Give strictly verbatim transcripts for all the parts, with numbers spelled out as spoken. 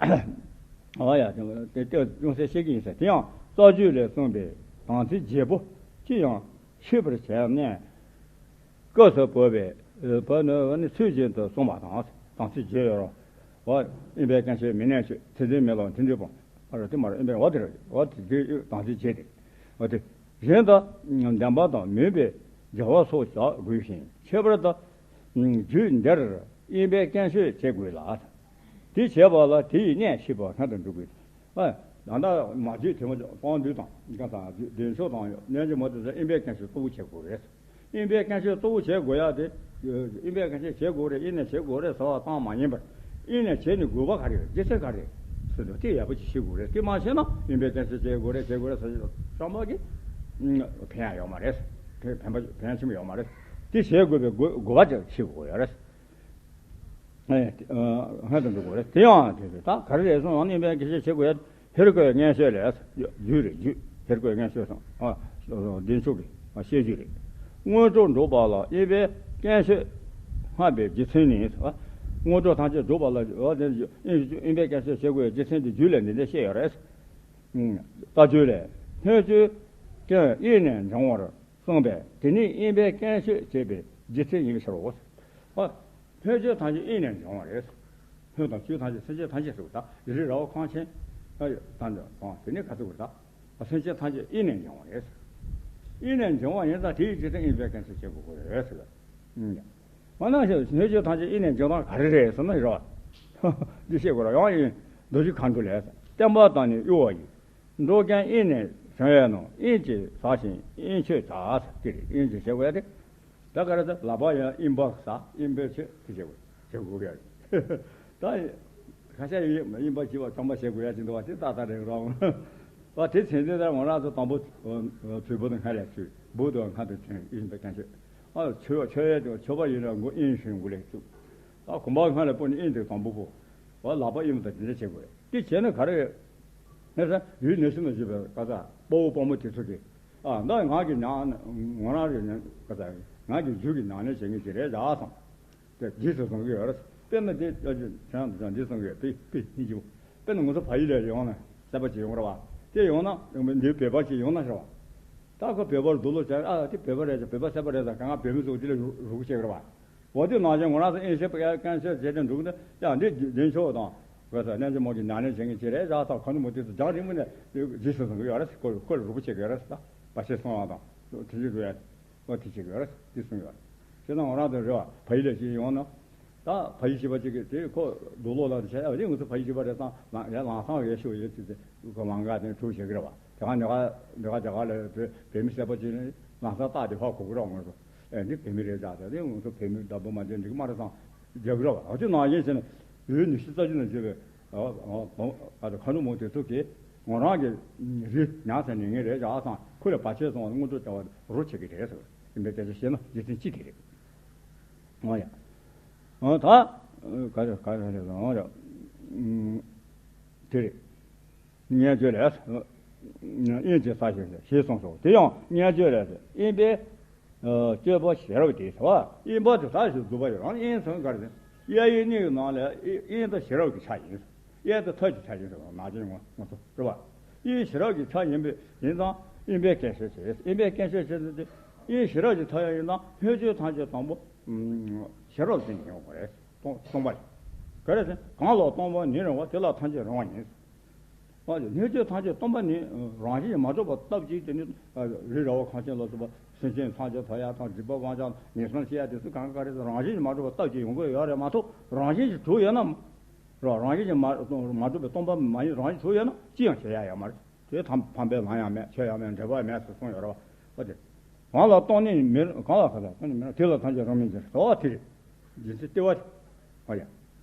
ཨ་ཡ། དེ་ལྟར་ཅུང་ཟད་བཤད་ཀྱི་ཡིན་ཟེར། དེ་ཡང་རྩ་རྒྱུད་ལས་གསུངས་པའི་དམ་ཚིག་བརྒྱད་པོ་ཅི་ཡང་ཤེས་པར་བྱས་ནས། སྐབས་སུ་བབ་པའི་བབ་ནི་ཚུལ་བཞིན་དུ་བསྲུང་བ་དང་། དམ་ཚིག་བརྒྱད་ཡོད་རོ། འོ། དབེན་པའི་དཀོན་མཆོག་མི་གནས་ཆོས། ཚེ་འདས་མི་སློབ་འཕྲིན་བཅོལ་སྤོང་། ཨ་རོ་དེ་མ་རེད། དབེན་པའི་འོ་དེ་རེད། འོ་དེ་དེ་དམ་ཚིག་བརྒྱད་དེ། འོ་དེ་བཞིན་དུ་བདེན་པ་དང་མུན་པའི་བྱ་བ་སོགས་བྱ་དགོས་ཤིང་། ཁྱད་པར་དུ་རྒྱུད་འདིར་དབེན་པའི་དཀོན་མཆོག་བྱེད་དགོས་ལ། དེ་བྱེད་པ་ལ་དེ་ཡི་གནད་ཤེས་པ་སྔོན་དུ་འགྲོ་དགོས། ཨ། ད་ལྟ་མ་བརྗོད་དེ་མ་བརྗོད་དཔང་བསྡུས་དང་གང་ཟག་བདེ་མཆོག་དང་རྣལ་འབྱོར་མ་དེ་ཚོ་དབེན་པའི་དཀོན་མཆོག་གཙོ་བོ་བྱེད་དགོས་རེད། དབེན་པའི་དཀོན་མཆོག་གཙོ་བོ་བྱེད་དགོས་ཡ་དེ། དབེན་པའི་དཀོན་མཆོག་བྱེད་དགོས་རེད། དབེན་ནས་བྱེད་དགོས་རེད་ཟེར་བ་ཙམ་མ་ཡིན་པར། དབེན་ནས་བྱེད་ནི་དགོས་པ་ག་རེ་རེད། རྒྱུ་མཚན་ག་རེ་རེད་ཟེར་དུས་དེ་ཡག་པོ་ཅིག་ཤེས་དགོས་རེད། དེ་མ་ཤེས་ན་དབེན་པའི་དཀོན་མཆོག་བྱེད་དགོས་རེད། བྱེད་དགོས་རེད་ཟེར་བསམ་པ་གི་ཕན་ཡ་ཡོད་མ་རེད། དེ་ཕན་པ་ཕན་ཆེན་པོ་ཡོད་མ་རེད། དེ་བྱེད་དགོས་པའི་དགོས་དགོས་པ་ཅིག་ཤེས་དགོས་ཡོད་རེད། ཨེ། ཨ། སྔོན་དུ་འགྲོ་དགོས་རེད། དེ་ཡང་དེ་རེད། ད་ག་རེ་རེད་གསུངས་ཡང་དབེན་པའི་དཀོན་མཆོག་བྱེད་དགོས་ཡ། ཧེ་རུ་ཀའི་མངོན་ཤེས་ལས། རྒྱུད་རེད། རྒྱུད། ཧེ་རུ་ཀའི་མངོན་ཤེས་སམ། ཨ། བདེ་མཆོག་གི་བཤད་རྒྱུད་རེད། དངོས་གྲུབ་འགྲུབ་པ་ལ་དབེན་པའི་དཀོན་མཆོག་སྔགས་པའི་རྒྱུ་མཚན་ནི། ཨ། དངོས་གྲུབ་ཐམས་ཅད་འགྲུབ་པ་ལ། ཨ། དབེན་པའི་དཀོན་མཆོག་བྱེད་དགོས་པའི་རྒྱུ་མཚན་དེ་རྒྱུད་ལས་འདི་འདྲ་བཤད་ཡོད་རེད། ཨ། རྩ་རྒྱུད་ལས། སྣོད་བཅུད་ཀྱང་དབེན་ནས་འབྱུང་བར་གསུངས་པས། དེ་ནི་དབེན་པའི་དཀོན་མཆོག་བྱེད་པའི་རྒྱུ་མཚན་ཡིན་པའི་ཕྱིར་རོ། ཨ། སྣོད་བཅུད་ཐམས་ཅད་དབེན་ནས་འབྱུང་བ་རེད། སྣོད་དང་བཅུད་ཐམས་ཅད། སེམས་ཅན་ཐམས་ཅད་ཟེར་བ་དང་། རི་རབ་ཁོག་ཆེན་དང་དེ་ནི་ག་ཚོད་བར་དང་། སེམས་ཅན་ཐམས་ཅད་དབེན་ནས་འབྱུང་བ་རེད། དབེན་ནས་འབྱུང་བ་ཡིན་ཙང་དེའི་རྒྱུ་མཚན་དབེན་པའི་དཀོན་མཆོག་བྱེད་དགོས་རེད་ཟེར་བ། འོ་ན་སྣོད་བཅུད་ཐམས་ཅད་དབེན་ནས་འབྱུང་སྟངས་ག་རེ་རེད་ཟེར་ན་རོ། འདི་བཤད་དགོས་ར། ཡང་ཡིན། རྡོ་རྗེ་མཁའ་འགྲོ་ལས། བརྟན་པ་དང་ནི་གཡོ་བ་ཡི། འགྲོ་ཀུན་དབེན་ནས་བྱུང་བས་ན། དབེན་ཅིང་ཟ་ཞིང་དབེན་མཆོད་བྱ། དེ་རེད། དབེན་ཅིང་བྱེད་དགོས་ཡ་དེ། ད་ག་རེ་ཟེར། ལག་པ་ཡང་དབེན་པ་ཟ། དབེན་པའི་མཆོད་དེ་བྱེད་དགོས། བྱེད་དགོས་ཡ་རེད། ད་ཁ་ཤས་ཡིན་དབེན་པ་བྱེད་པ་ཚང་མ་བྱེད་དགོས་ཡ་ཅིག་འདུག་བ། དེ་ཏག་ཏག་རེད་ར། བ་དེ་ཚེ་འདི་ལྟར་ང་རང་ཚོ་དང་པོ་གྲུལ་བུ་དང་སྔ་ལས་གྲུལ་བུ་དང་སྔ་དུ་བྱོན། དབེན་པའི་དཀོན་མཆོག་ཨ། མཆོད་མཆོད་ཡ་དེ་མཆོད་པ་ཡིན་ན་མགོ་དབེན་ཞིང་མགོ་ལས་བཙུགས། ད་གོམ་པ་སྔ་ལ་སྤོ་ནས་དབེན་དེ་དང་པོ་པོ། བ་ལག་པ་དབེན་པ་དང་དེ་འདྲ་བྱེད་དགོས། དེ་བྱས་ན་ག་རེ་ཡོད་ཟེར་ན། ཡུལ་ནས་ཤུལ་ནས་བཞུད་པའི་ཀ་ས་དཔའ་བོ་དཔའ་མོ་དེ་ཚོ་གིས། ཨ། ད་ང་གི་ནང་ང་རང་རེ་ནས་ཀ་ས་ང་གི་རྒྱུད་ཀྱི་ནང་ནས་བྱེད་ངེས་ཅིག་རེད་བཞག་བསམ། དེ་རྗེས་སུ་བཟུང་གི་ཡོད་རེད། དཔེར་ན་དེ་ཅག་གི་ཁྱེད་རང་ཚོ་འདི་གསུང་གི་ཡོད། དཔེ་དཔེ་སྙིང་རྗེ་པོ། དཔེར་ན་ང་ཚོ་ཕ་ཡུལ་ལ་ཡོང་ན་སེར་པོ་ཅིག་ཡོང་རེད་བ། དེ་ཡོང་ན་འདི་བོད་པ་ཅིག་ཡོང་ན་ཟེར་བ། ད་ཁོ་བོད་པར་འདུག་ལོ་བྱས། ཨ། དེ་བོད་པ་རེད། བོད་པ་སེར་པོ་རེད། ད་གང་བོད་མི་ཚོ་དེ་ལ་རུ་རུ་གུ་བྱེད་ཀྱི་རེད་བ། འོ་དེ་ནང་བཞིན་ང་རང་ཚོ་དབེན་ཞིང་དཀོན་མཆོག་བྱས་ཏེ་འདུག་ན། ཡང་འདི་བདེ་མཆོག་དང་ག་ས་རྣལ་འབྱོར་མ་གི་ནང་ནས་བྱེད་ངེས་ཅིག་རེད་བཞག་བསམ། ཁོ་ནི་མོ་དེ་ཚོ་རྒྱང་རིང་པོ་ནས་རྗེས་སུ་བཟུང་གི་ཡོད་རེད། ཁོ་ཁོ་ལ་རུ་གུ་བྱེད་ཀྱི་ཡོད་རེད། ད་བར་ཆད་སྲུང་བ་དང་དེ་འདྲ་འགྲོ་ཡ། འོ་དེ་བྱེད་ཀྱི་ཡོད་རེད། དེ་གསུངས་ཡོད་རེད། བྱས་ན་ང་རང་ཚོ་རེད་བ། ཕ་ཡུལ་ལ་ཅིག་ཡོང་ན། ད་ཕ་ཡུལ་གཞིས་པ་ཅིག་གིས་དེ་ཁོ་རྡོ་ལོག་ལ་བྱས་ཡ། དེ་ང་ཚོ་ཕ་ཡུལ་གཞིས་པ་རེད་དང་། ལམ་ཡ་ལམ་སང་ཡོད་ཤོག་ཡོད་ཅིག་དེ་ཁོ་ལམ་ཁ་དེ་གྲུ་བྱེད་ཀྱི་རེད་བ། དེ་ག་ནས་ག་དེ་ག་རྒྱ་གར་ལ་བོད་བོད་མི་སེར་པོ་ཅིག་ནི་ལམ་སང་རྟགས་དེ་ཕར་གོ་གི་རེད་བ། ང་ཚོ་ཨེ་འདི་བོད་མི་རེད་བཞག་དེ། དེ་ང་ཚོ་བོད་མི་བདག་པོ་མ་བྱས་འགྲིག་གི་མ་རེད་བསམ་རྒྱག་གི་རེད་བ། འོ་དེ་ནང་བཞིན་བྱས་ནས་ཡུལ་ཉི་ཤུ་རྩ་བཞི་ནས་བརྗོད་པའི་ཨ་ཨ་ཨ་ཁ་ནུ་མོ་དེ་ཚོ་གིས་ང་རང་གི་རི་ཉག་ཚ་ནས་ངེས་རེད་བཞག་བསམ། ཁོ་ལ་བར་ཆད་སོང་བ་དངོས་གྲུབ་བྱ་བ་རོ་བྱེད་ཀྱི་རེད་ཟེར། ཡིན་པའི་སྐད་ཆ་བཤད་ན་རྒྱུ་མཚན་ཅི་དེ་རེད། ཨོ་ཡ། ཨོ་ད། ག་རེ་ག་རེ་རེད། ཨོ་ཡ། དེ་རེད། སྔོན་བརྗོད་ལས། དབེན་ཅིང་ཟ་ཞིང་ཞེས་གསུངས་སོ། དེ་ཡང་སྔོན་བརྗོད་ལས། དབེན་པའི་སྤྱོད་པ་ཤེས་རབ་དེ་ཟེར་བ། དབེན་པ་དེ་ད་ཞིག་འཛུགས་པ་ཡོད་རང་དབེན་ཚང་ག་རེ་ཟེར། གཡས་གཡོན་གཉིས་ཀྱི་ནང་ལས་དབེན་དང་ཤེས་རབ་ཀྱི་ཆ་ཡིན། གཡས་དང་ཐབས་ཀྱི་ཆ་ཡིན་ཟེར་བ་ནང་བཞིན་ངོ་ངོ་སོ་རེད་བ། དབེན་ཤེས་རབ་ཀྱི་ཆ་ཡིན་པས་ཡིན་ཙང་དབེན་པའི་དཀོན་མཆོག་བྱེད། དབེན་པའི་དཀོན་མཆོག་བྱེད་ཟེར་དུས་དབེན་ཤེས་རབ་ཀྱི་ཐབས་ཡང་ཡིན་ཙང་སྣོད་བཅུད་ཐམས་ཅད་དང་པོ་ཤེས་རབ་ཅན་ཡིན་དགོས་རེད། སྟོང་སྟོང་པ་ཡིན། ག་རེ་ཟེར། གང་ལ་སྟོང་པ་ཉིད་རིང་བ་དེ་ལ་ཐམས་ཅད་རིང་བ་ཡིན། སྣོད་བཅུད་ཐམས་ཅད་སྟོང་པ་ཉིད་རང་བཞིན་གྱིས་མ་གྲུབ་པ་སྟབས་གཅིག་དེ་ནི་རི་ར་བ་ཁང་ཆེན་ལ་སོགས་པ་སེམས་ཅན་ཐམས་ཅད་ཐོབ་ཡ་དང་སྒྲིབ་པ་སྤང་བྱ་ངན་སོང་སྐྱེ་ཡ་དེ་ཚོ་གང་ག་རེ་ཟེར་རང་བཞིན་གྱིས་མ་གྲུབ་པ་སྟབས་གཅིག་ཡོང་གི་ཡོད་རེད་མ་གཏོགས། རང་བཞིན་གྱིས་གྲུབ་ཡོད་ན། རང་རང་བཞིན་གྱིས་མ་མ་གྲུབ་པའི་སྟོང་པ་མ་ཡིན། རང་བཞིན་གྲུབ་ཡོད་ན་ཅི་ཡང་བྱེད་ཡ་ཡོད་མ་རེད། དེ་ཐམས་ཕམ་པའི་ལམ་ཡང་མེད། ཆོས་ཡང་མེད། འབྲེལ་བ་མེད་ཟེར་གསུངས་ཡོད་རེད་བ། འོ་དེ། གང་ལ་སྟོང་ཉིད་མེད། གང་ལ་གང་ལ་སྟོང་ཉིད་མེད་དེ་ལ་ཐམས་ཅད་རང་མིན་གྱི་རེད། འོ་དེ་རེད། རྒྱུ་མཚན་ལྟེ་བ་དེ། འོ་ཡ།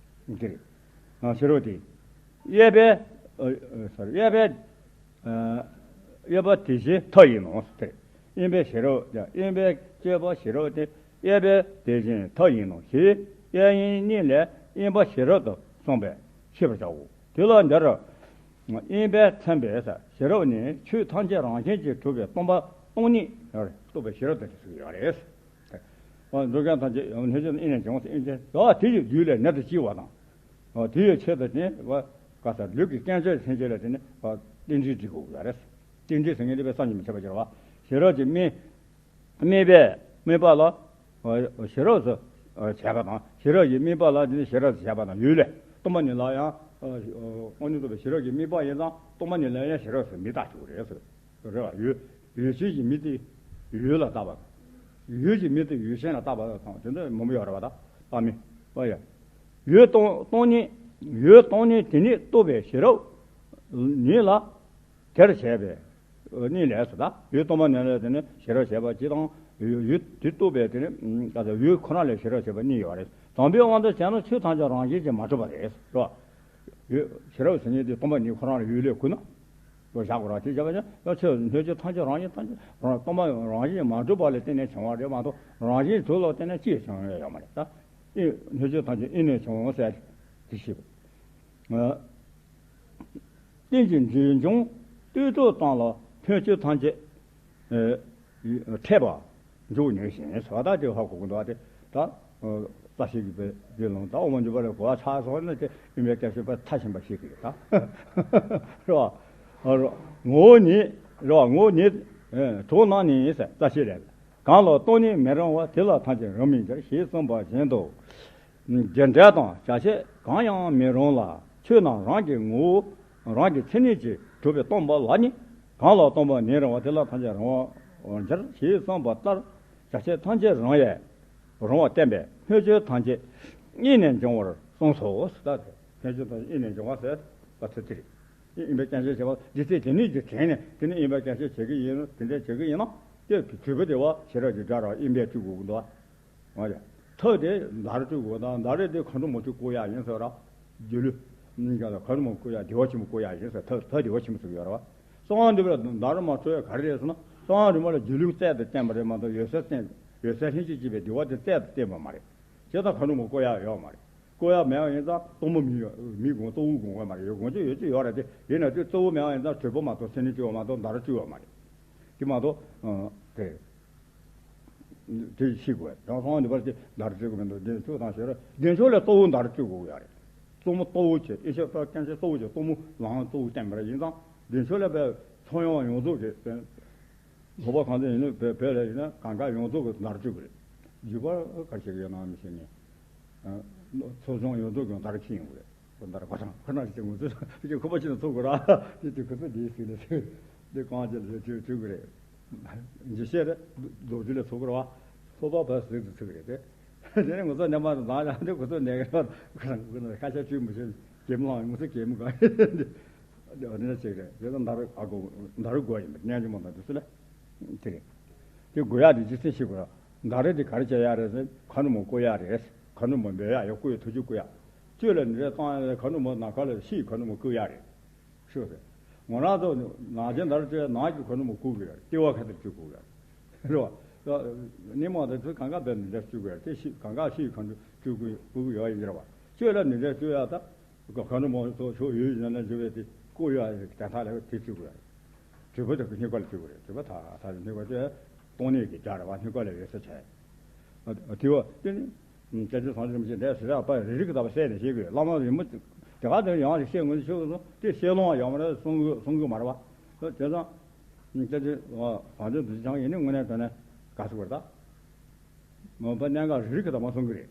དེ་རེད། ཨ་ཤེས་རབ་དེ། གཡས་པའི། ཨ་ཨ་སོ་རི། གཡས་པའི། ཨ་གཡས་པ་དེ་བཞིན་ཐབས་ཡིན་ནོ། དེ་རེད། དབེན་པའི་ཤེས་རབ་དེ། དབེན་པའི་སྤྱོད་པ་ཤེས་རབ་དེ། གཡས་པའི་དེ་བཞིན་ཐབས་ཡིན་ནོ་ཞེས་གཡས་གཡོན་གཉིས་ལས་དབེན་པ་ཤེས་རབ་ཏུ་གསུངས་པས་ཤེས་པར་བྱའོ། དེ་ལ་འདིར། དབེན་པས་མཚོན་པའི་ཤེས་རབ་ནི་ཆོས་ཐམས་ཅད་རང་བཞིན་གྱིས་གྲུབ་པའི་སྟོང་པ་སྟོང་ཉིད་རྟོགས་པའི་ཤེས་རབ་དེ་ཟེར་གྱི་ཡོད་རེད། འགྲོ་ཀུན་ཐམས་ཅད་ཡང་སྣོད་བཅུད་དབེན་ནས་བྱུང་ཟེར། དབེན་ཅིང་ཟེར་བ་དེ་ཡི་རྒྱུད་ལས་ནི་དུ་སྐྱེ་བ་དང་། དེ་ཡི་ཆེད་དུ་བསྟན་པ། ག་ས་ལུས་ཀྱི་རྐྱེན་ཆོས་ཐམས་ཅད་ལ་དེ་ནི་རྟེན་འབྲེལ་འགྲིག་དགོས་ཡོད་རེད། རྟེན་འབྲེལ་ཟེར་མཁན་དེ་བས་བསམ་གྱིས་མི་ཁྱབ་པ་ཅིག་རེད་བ། ཞེ་རབ་ཀྱི་དམིགས། དམིགས་པས་དམིགས་པ་ལ་ཞེ་རབ་སུ་བྱས་པ་དང་། ཞེ་རབ་ཀྱི་དམིགས་པ་ལ་དེ་ནི་ཞེ་རབ་སུ་བྱས་པ་དང་། ཡུལ་ལས་སྟོང་པ་ཉིད་ལ་ཡང་སྟོང་ཉིད་རྟོགས་པའི་ཞེ་རབ་ཀྱི་དམིགས་པ་ཡིན་ཙང་སྟོང་པ་ཉིད་ལ་ཡང་ཞེ་རབ་སུ་མི་རྟག་ཅིག་རེད་ཟེར། རེད་བ། ཡུལ་ཡུལ་ཅན་གྱི་མིང་དེ་ཡུལ་ལ་བཏགས་པ། ཡུལ་གྱི་མིང་དེ་ཡུལ་ཅན་ལ་བཏགས་པ་དང་དེ་འདྲ་མང་པོ་ཡོད་རེད་བ། ད་བཏགས་མིང་ཨོ་ཡ། ཡུལ་སྟོང་སྟོང་ཉིད། ཡུལ་སྟོང་ཉིད་དེ་ཉིད་རྟོགས་པའི་ཞེ་རབ་ཉིད་ལ་དེར་བྱས་པའི་གཉིས་ལས་སུ། ད་ཡུལ་སྟོང་པ་ཉིད་ལ་དེ་ནི་ཞེ་རབ་བྱས་པ་གཅིག་དང་། ཡུལ་ཡུལ་དེ་རྟོགས་པའི་དེ་ནི་ཡུལ་ཁོ་རང་ལ་ཞེ་རབ་བྱས་པ་གཉིས་ཡོད་རེད། དང་པོའི་དབང་དུ་བྱས་ན་ཆོས་ཐམས་ཅད་རང་བཞིན་གྱིས་མ་གྲུབ་པ་རེད་ཟེར་བ། ཡུལ་ཞེ་རབ་ཟེར་མཁན་དེ་སྟོང་པ་ཉིད་ཁོ་རང་ལ་ཡུལ་ལས་གོས་ན། ལོ་བཞག་དགོས་ར་དེ་བྱས་པ་ཡིན་ན་ཆོས་སྣོད་བཅུད་ཐམས་ཅད་རང་བཞིན་ཐམས་ཅད་རང་སྟོང་པ་རང་བཞིན་མ་གྲུབ་པ་ལ་བརྟེན་ནས་བྱུང་བ་རེད་མ་གཏོགས་རང་བཞིན་དུ་ལ་བརྟེན་ནས་ཅིས་བྱུང་ཡོད་ཡོད་མ་རེད་ད། ཨེ་སྣོད་བཅུད་ཐམས་ཅད་ཨེ་ནས་བྱུང་ཟེར་དེ་ཤེས་དགོས། རྟེན་ཅིང་འབྲེལ་འབྱུང་ལྟོས་གྲོལ་དང་ལ་སྣོད་བཅུད་ཐམས་ཅད་ཨེ་འཕྲད་པ་འཇུག་ནུས་ཤིང་ཟེར་བ་ད་དེ་ཧ་གོ་གི་འདུག་བ། དེ་ད་ཨ་རྩ་ཤེས་ཀྱི་པའི་རྒྱུད་ལུང་ད་དབུ་མ་འཇུག་པ་ལ་གོ་བ་ཆགས་སོང་ན་དེ་དབེན་པའི་སྐད་ཆ་པ་མཐའ་ཕྱིན་པ་ཤེས་ཀྱི་ཡོད་ད། རེད་བ། ཨ་རོ། ངོ་བོ་ཉིད་རེད་བ། ངོ་བོ་ཉིད་ཨེ་གྲོགས་རྣམས་ནི་ཟེར་རྩ་ཤེས་རེད། གང་ལ་སྟོང་ཉིད་མི་རུང་བ། དེ་ལ་ཐམས་ཅད་རུང་མིན་འགྱུར་ཞེས་གསུངས་པ་བཞིན་དུ། རྒྱུ་འབྲས་དང་བྱ་བྱེད་གང་ཡང་མི་རུང་ལ། ཆོས་རྣམས་རང་གི་ངོ་བོ་རང་གི་མཚན་ཉིད་ཀྱིས་གྲུབ་པས་སྟོང་པ་ལ་ནི། གང་ལ་སྟོང་པ་ཉིད་རུང་བ། དེ་ལ་ཐམས་ཅད་རུང་བར་འགྱུར་ཞེས་གསུངས་པ་ལྟར། བྱ་བྱེད་ཐམས་ཅད་རུང་བས་རུང་བ་བསྟན་པས་སྣོད་བཅུད་ཐམས་ཅད་དབྱིངས་ནས་འབྱུང་བར་གསུངས་སོ། ད་སྣོད་བཅུད་ཐམས་ཅད་དབྱིངས་ནས་འབྱུང་བ་ཟེར་བ་ཚུལ་དེ་རེད། དབྱིངས་པའི་རྐྱེན་ཆོས་བྱེད་པ་འདི་ཚེ་དེ་ནས་ཀྱི་དྲན་ནས་དེ་ནས་དབྱིངས་པའི་རྐྱེན་ཆོས་བྱེད་ཀྱི་ཡིན་ནོ། དེ་འདྲ་བྱེད་ཀྱི་ཡིན་ན་དེ་གྲུབ་པ་དེ་བ་ཞེ་རབ་ཀྱི་སྒྲ་ར་དབྱིངས་པས་སྤྲུལ་དགོས་ཀྱི་འདུག་བ། འོ་ཡ། ཐབས་དེ་མདའ་རུ་སྤྲུལ་དགོས་དང་། མདའ་རུ་དེ་མཁའ་འགྲོ་མ་སྤྲུལ་བཀོག་ཡག་ཡིན་ཟེར་ར། སྒྱིད་ལུག་མཁའ་འགྲོ་མ་བཀོག་ཡག་བདེ་བ་ཆེན་པོ་བཀོག་ཡག་ཡིན་ཟེར། ཐབས་ཐབས་བདེ་བ་ཆེན་པོ་ཟེར་གྱི་ཡོད་ར་བ། གསང་བ་འདུས་པ་ལ་མདའ་རུ་མ་སྤྲུལ་ཡག་ག་རེ་རེད་ཟེར་ན། གསང་བ་འདུས་པ་ལ་སྒྱིད་ལུག་རྩལ་དུ་བསྟན་པ་རེད་མ་གཏོགས་འོད་གསལ་བསྟན་འོད་གསལ་ལྷན་སྐྱེས་སྐྱེས་པའི་བདེ་བ་དེ་རྩལ་དུ་བསྟན་པ་མ་རེད། བྱས་ཙང་མཁའ་འགྲོ་མ་བཀོག་ཡག་ཡོད་མ་རེད། བཀོག་ཡག་མེད་པ་ཡིན་ཙང་གཙོ་མོ་མི་ཡོད་མི་དགོངས་གཙོ་བོ་དགོངས་དགོས་མ་རེད། ཡོད་དགོངས་ཀྱི་ཡོད་ཀྱི་ཡོད་རེད་དེ། ཡིན་ན་དེ་གཙོ་བོ་མེད་པ་ཡིན་ཙང་གྲུབ་པ་མ་གཏོགས་མཚན་ཉིད་སྤྲུལ་བ་མ་གཏོགས་མདའ་རུ་སྤྲུལ་བ་མ་རེད། དེ་མ་གཏོགས་ཨ་དེ་དེ་ཤེས་དགོས། ཡང་གསང་བ་འདུས་པ་དེ་མདའ་རུ་སྤྲུལ་དགོས་མི་འདུག་བདེ་མཆོག་དང་ཞེས་ར་བདེ་མཆོག་ལས་གཙོ་བོ་མདའ་རུ་སྤྲུལ་དགོས་ཀྱི་ཡོད་རེད། གཙོ་མོ་གཙོ་བོ་བྱས་ཨེ་ཤ་ཏོག་སྐྱེ་མཆེད་གཙོ་བོ་བྱས་གཙོ་མོ་ལའང་གཙོ་བོ་བསྟན་པ་རེད། ཡིན་ཙང་བདེ་མཆོག་ལས་པའི་ཚོགས་ཡོངས་ཡོངས་རྫོགས་ཀྱི་བོད་པ་གང་ཚོད་ཡིན་ན་བོད་བོད་ལ་ཡིན་ན་གང་ག་ཡོངས་རྫོགས་ཀྱི་མདའ་རུ་སྤྲུལ་དགོས་རེད། རྒྱུད་པ་ག་རེ་བྱེད་ཀྱི་ཡོད་ན་མི་ཤེས་ནས། ཚོགས་ཆུང་ཡོངས་རྫོགས་ཀྱང་མདའ་རུ་ཁྱེར་ཡོང་གི་རེད། ཁོ་མདའ་རུ་གོ་ཆང་ཁོ་ན་ཞིག་ངོ་ཚོས་ཀྱི་ཁོ་པ་ཅི་ན་ཚོགས་དགོས་ར། དེ་དུས་ཁོ་ཚོ་འདིའི་ཟིག་ལ་ཟིག་འདི་གང་ཅི་ལ་ཟིག་བྲིས་བྲིས་དགོས་རེད། འཇིགས་བྱེད་རེད། རྡོ་རྗེ་ལ་ཚོགས་དགོས་ར་བ། ཚོགས་པ་བ་ཟིག་ཏུ་ཚུགས་རེད་དེ། དེ་ནས་ངོ་ཚོས་ཉམས་པ་དང་ཡང་དེ་ཁོ་ཚོ་ནས་ཁ་ཤས་བྲིས་མི་ཤེས། གད་མོ་ལངས་ངོ་ཚོས་གད་མོ་གང་ཡིན་འདི་འདི་འདྲ་ཅིག་རེད། དེ་ཚོ་མདའ་རུ་ཨ་དགོས་མདའ་རུ་དགོས་ཡིན་པ་སྙན་རྒྱུ་མ་དང་དུ་སུ་ལ་དེ་རེད། དེ་དགོས་ཡག་དེ་རྗེས་སུ་ཤེས་དགོས་ར། མདའ་རུ་དེ་ག་རེ་བྱེད་ཡག་རེད་ཟེར། མཁའ་འགྲོ་མ་བཀུག་ཡག་རེད། མཁའ་འགྲོ་མ་འབོད་ཡག་ཡོད། བཀུག་ཡག་ཐུགས་རྗེ་བཀུག་ཡག་བཅོས་ལ་ནི་རེ་བཏང་ཡག་མཁའ་འགྲོ་མ་ནམ་མཁའ་ལ་ཤི་མཁའ་འགྲོ་མ་བཀུག་ཡག་རེད། ཤོད་ཟེར། ང་རང་ཚོ་ནང་ཆེན་མདའ་རུ་བཅོས་ཡག་ནང་གི་མཁའ་འགྲོ་མ་བཀུག་གི་རེད། ལྟེ་བ་ཁ་ཐུག་བཅོས་དགོས་རེད། རེད་བ། ནི་མ་དང་ཚོ་གང་ག་བས་ནི་འདྲ་བཅོས་དགོས་རེད། དེ་ཤི་གང་ག་ཤི་མཁའ་འགྲོ་བཅོས་དགོས་བཀུག་གི་ཡོད་ཡིན་རེད་བ། བཅོས་ལ་ནི་འདྲ་བཅོས་ཡག་ད། མཁའ་འགྲོ་མ་ཚོ་ཕྱོགས་ཡུལ་ཡུལ་ན་འཇུ་བའི་དེ་བཀོད་ཡག་དེ་དག་ལ་དེ་བཅོས་དགོས་རེད། གྲུབ་པ་དེ་སྙིང་པ་ལ་བཅོས་དགོས་རེད། གྲུབ་པ་ད་ད་སྙིང་པ་དེ་སྟོང་ཉིད་ཀྱི་སྒྲ་རེད་བ། སྙིང་པ་ལ་འོད་གསལ་བྱས། དེ་བ་དེ་ནི་སྐྱབས་རྗེ་ཟམ་གདོང་རིན་པོ་ཆེ་འདྲ་ཟེར་ཡག་པ་རེ་རེ་གི་ད་བ་གསལ་ནས་བཤད་དགོས། བླ་མ་རིན་པོ་ཆེ་དེ་ག་དེ་ཡང་ཞིག་བཤད་ངོས་ཤོད་དགོས་སོང་། དེ་བཤད་ལོང་ཡོད་མ་རེད། གསུང་གི་གསུང་གི་མ་རེད་བ། དེ་ཙང་སྐྱབས་རྗེ་ཟམ་གདོང་རིན་པོ་ཆེ་ཡིན་ནི་དངོས་གནས་དོན་ནས་དགའ་ཚོར་བ་རེད་ད། མ་པ་གནད་འགག་རིགས་ཀྱི་དང་མ་གསུང་གི་རེད།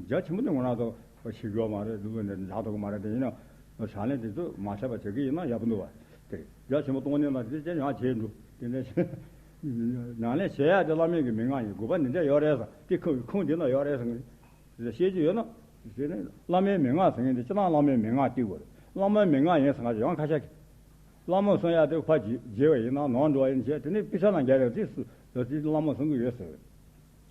རྒྱ་ཆེན་པོ་དེ་ང་རང་ཚོ་ཤེས་ཀྱི་ཡོད་མ་རེད། འདུག་ནས་འཇགས་ཐུབ་ཀྱི་མ་རེད། དེ་ཡིན་ན་བགྲོ་གླེང་དེ་ཚོ་མ་བྱས་པ་བྱེད་ཀྱི་ཡིན་ན་ཡག་པོ་འདུག་བ། དེ་རེད། རྒྱ་ཆེན་པོ་སྟོང་ཉིད་ལ་དེ་ཅན་ཡང་བྱས་འདུག་དེ་འདྲ་ཉམས་ལེན་བྱེད་ཡག་དེ་བླ་མེད་ཀྱི་མན་ངག་ཡིན། དགོས་པ་འདི་འདྲ་ཡོད་རེད་ཟེར། དེ་ཁུངས་ཁུངས་འདི་ན་ཡོད་རེད་ཟེར་གི་རེད། བཤད་རྒྱུ་ཡོད་ན། དེ་ནི་བླ་མའི་མན་ངག་ཟེར་མཁན་དེ་སྤྱིར་བཏང་བླ་མའི་མན་ངག་བསྟི་དགོས་རེད། བླ་མའི་མན་ངག་ཡིན་ཟེར་མཁན་ཅིག་ཡང་ཁ་ཤས་ཀྱིས། བླ་མ་གསུང་ཡག་དེ་ཕར་བརྗེ་བརྗེ་བ་ཡིན་ན་ནང་འགྲོ་བ་ཡིན་བྱས། དེ་ནི་དཔེ་ཆ་ནང་རྒྱག་ཡག་དེ་སུ་ཡོད་དེ་བླ་མ་གསུང་གི་ཡོད་ཟེར།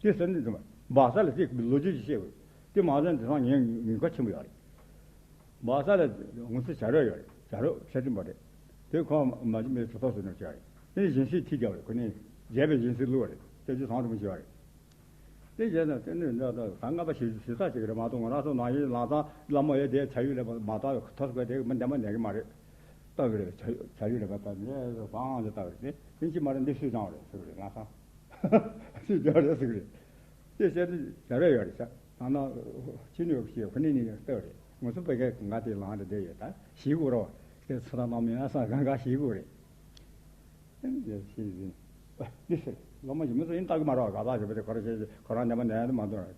དེ་ཟེར་ནས་འདུག་མ། སྦག་ས་ལ་དེ་ལོ་རྒྱུས་ཅིག་བཤད་དགོས། དེ་མ་ཟད་དེང་སང་ངས་ཉེན་ཁ་ཆེན་པོ་ཡོད་རེད། སྦག་ས་ལ་ངོ་ཚ་བྱ་རོག་ཡོད་རེད། བྱ་རོག་ཤ་སྟོན་པ་རེད། དེ་ཁོང་མ་གཞི་མེད་གྲུབ་ཐོབ་ཟེར་ནས་བྱས་རེད། དེ་ནི་སྦྱིན་སྲེག་ཁྲིད་རྒྱག་རེད། ཁོ་ནི་རྒྱས་པའི་སྦྱིན་སྲེག་བླུགས་པ་རེད། སྐྱབས་རྗེ་ཟམ་གདོང་རིན་པོ་ཆེ་བ་རེད། དེ་བྱས་ན་དེ་ནི་འདྲ་ད་གང་ལྔ་པ་ཞིག་ཞིག་ས་ཅིག་རེད་མ་གཏོགས། ང་རང་ཚོ་ནང་ཡིན་ལང་ཚང་བླ་མ་ཡོད་དེ་བྱ་ཡུལ་ལས་མ་གཏོགས་ཐོ་སྐོས་དེ་མི་འདེམ་པ་ཉན་གི་མ་རེད། ལྟ་གི་རེད། བྱ་བྱ་ཡུལ་ལས་མ་གཏོགས་ནས་བང་ལ་ལྟ་གི་རེད། དེ་ཕྱིན་མ་རེད། འདི་སུས་སྦྱངས་རེད་ཟེར་གི་རེད། ལང་ཚང་སུས་སྦྱངས་རེད་ཟེར་གི་རེད། དེ་བཤད་དུས་བྱ་རོག་ཡོད་རེད་ཤག་ད་ནང་ཕྱི་ནས་ཡོད་ཞེས་ཁོ་ནི་ནི་ལྟ་གི་རེད། ང་ཚོ་བོད་སྐད་གང་ག་དེ་ལངས་རེ་བསྡད་ཡོད། ད་ཞིག་དགོས་རོགས་དེ་ཚོ་ད་ནང་མི་ང་སང་གང་ག་ཞིག་དགོས་རེད། ཨེ་ཡ་ཤེས་ཟིན། ཨ་འདི་ཟེར། སློབ་མ་ཞིག་མི་ཚོ་ཡིན་ལྟ་གི་མ་རོགས། ག་པ་ཞིག་བོད་དེ་ཁོ་རང་ཆེ་ཁོ་རང་ནད་པ་ནད་དུ་མ་འདུག་ར།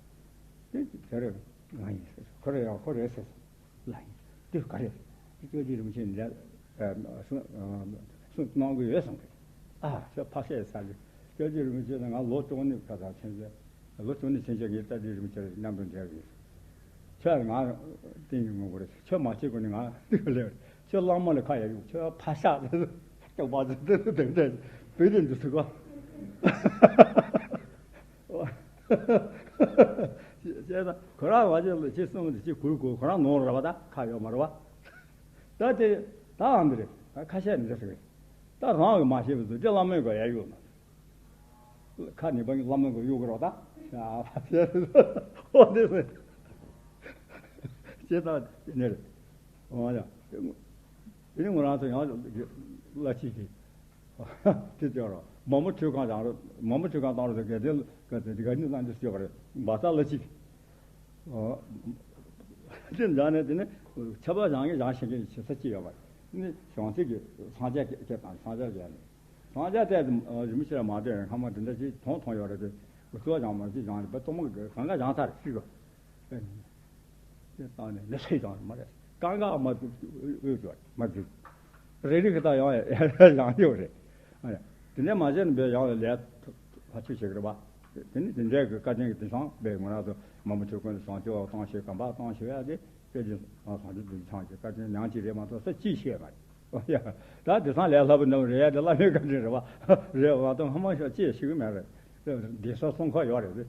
དེ་དེ་རེད། ང་ཡིན་ཟེར། ཁོ་རེད་ཡང་ཁོ་རེད་ཟེར། ལ་ཡིན། དེ་ག་རེད། དེ་ཅོ་ཅི་རིན་པོ་ཆེ་འདི་ལ་གསུང་གསུང་གནང་གི་ཡོད་གསུང་གི། ཨ་ཁྱོད་ཕ་ཤེས་ས་གི། ཅོ་ཅི་རིན་པོ་ཆེ་ནི་ང་ལོ་བཅུ་གཉིས་ཁ་ཐག་ཕྱིན་ཚེ། ལོ་བཅུ་གཉིས་ཕྱིན་ཆད་ངས་ཅོ་ཅི་རིན་པོ་ཆེ་མཉམ་དུ་འབྲེལ་ཡོད། ཁྱོད་ང་བསྟན་ཡོང་ངོ་རེད། ཁྱོད་མ་བྱེད་དགོས་ནི་ང་ལས། ཁྱོད་གླང་མ་ལ་ཁ་ཡ་ཡོད། ཁྱོད་ཕ་ཤག་ལྟ་བ་ཟེར་དེ་དེ་དེ་བོད་དེ་འདི་ཚུགས་པ། ཅེས་དང་ཁོ་རང་བ་ཅན་ལ་ཅེས་གསུངས་ཏེ་ཅེས་གུས་གུས་ཁོ་རང་ནོར་ར་བ། ད་ཁ་ཡོད་མ་ར་བ། ད་དེ་ད་ཨང་འདི་རེད། ད་ཁ་ཤས་འདི་ཟེར་རེད། ད་རང་གི་མ་ཤེས་པ་ཚོ་དེ་བླ་མའི་གོ་ཡ་ཡོད་ན། ཁ་ནི་བ་བླ་མའི་གོ་གཡུག་གི་རོགས་ད། ཨོ་དེ་ཟེར། ཅེས་ད་ནི་རེད། ཨོ་ཡ། དེ་ནི་ང་རང་ཚོ་ཡང་བླ་ཆེན་གྱི། དེ་ལྟར་མ་མོ་ཁྲུས་ཁང་བཞེངས་རོགས། མ་མོ་ཁྲུས་ཁང་བཏང་རོགས་ཟེར། གལ་ཏེ་གལ་ཏེ་འདི་ག་ནི་བླ་འདི་སྐྱོ་བ་རེད། འབའ་ས་བླ་གཅིག་དེ་འདྲ་ནས་དེ་ནི་ཆབ་བཞེངས་ཀྱི་བཞེངས་ཤེས་མཁན་ཞེ་ས་གཅིག་ཡོད་པ་རེད། ནི་གཞུང་ཚིག་གི་སངས་རྒྱས་སྐད་དང་སངས་རྒྱས་རྒྱལ་ནས་སངས་རྒྱས་བལྟས་ཏེ་རིན་པོ་ཆེ་ལ་མ་བལྟས། སྔ་མ་འདི་འདྲ་ཅིག་མཐོང་མཐོང་ཡོད་རེད་དེ། གཙོ་བཞེངས་མ་ཅིག་བཞེངས་རེད་པ། གཏོར་མ་གང་ག་བཞེངས་ཚར་རེད་ཤི་གོ། དེ་བཏང་ནས་ལས་སེ་ཀྱང་མ་རེད། རྐང་ཀ་མ་འདུག་འོས་ཀྱང་མ་འདུག་རེ་རེ་གི་ད་ཡང་ཡང་ཡོད་རེད། ཨ་ཡ། དེ་ནས་མ་བྱས་ན་བས་ཡང་ལས་ཕ་ཆོས་བྱེད་ཀྱི་རེད་པ། དེ་ནི་དེ་འདྲའི་གི་བཀའ་བསྟན་གྱི་དེང་སང་བས་ང་རང་ཚོ་མ་མོ་ཁྲུས་ཁང་དུ་བྱང་ཆུབ་བཏང་ཞེས་གམ་པ་བཏང་ཞེས་ཡ་དེ་དཔེ་ཅིག་བྱང་ཆུབ་ཏུ་ཚང་གི་བཀའ་བསྟན་ཉག་གཅིག་རེད་མ་གཏོགས་ས་ཅིག་བཤད་མ་རེད། ཨོ་ཡ། ད་དེང་སང་ལས་སླ་པོ་འདྲ་བོ་རེད་ཡ། དེ་བླ་མའི་བཀའ་དྲིན་རེད་པ། རེད་པ། ད་སྔ་མ་ཤོག་ཅེས་ཤིག་མེད་རེད། དེ་ས་གསུང་ཁ་ཡོད་རེད་དེ།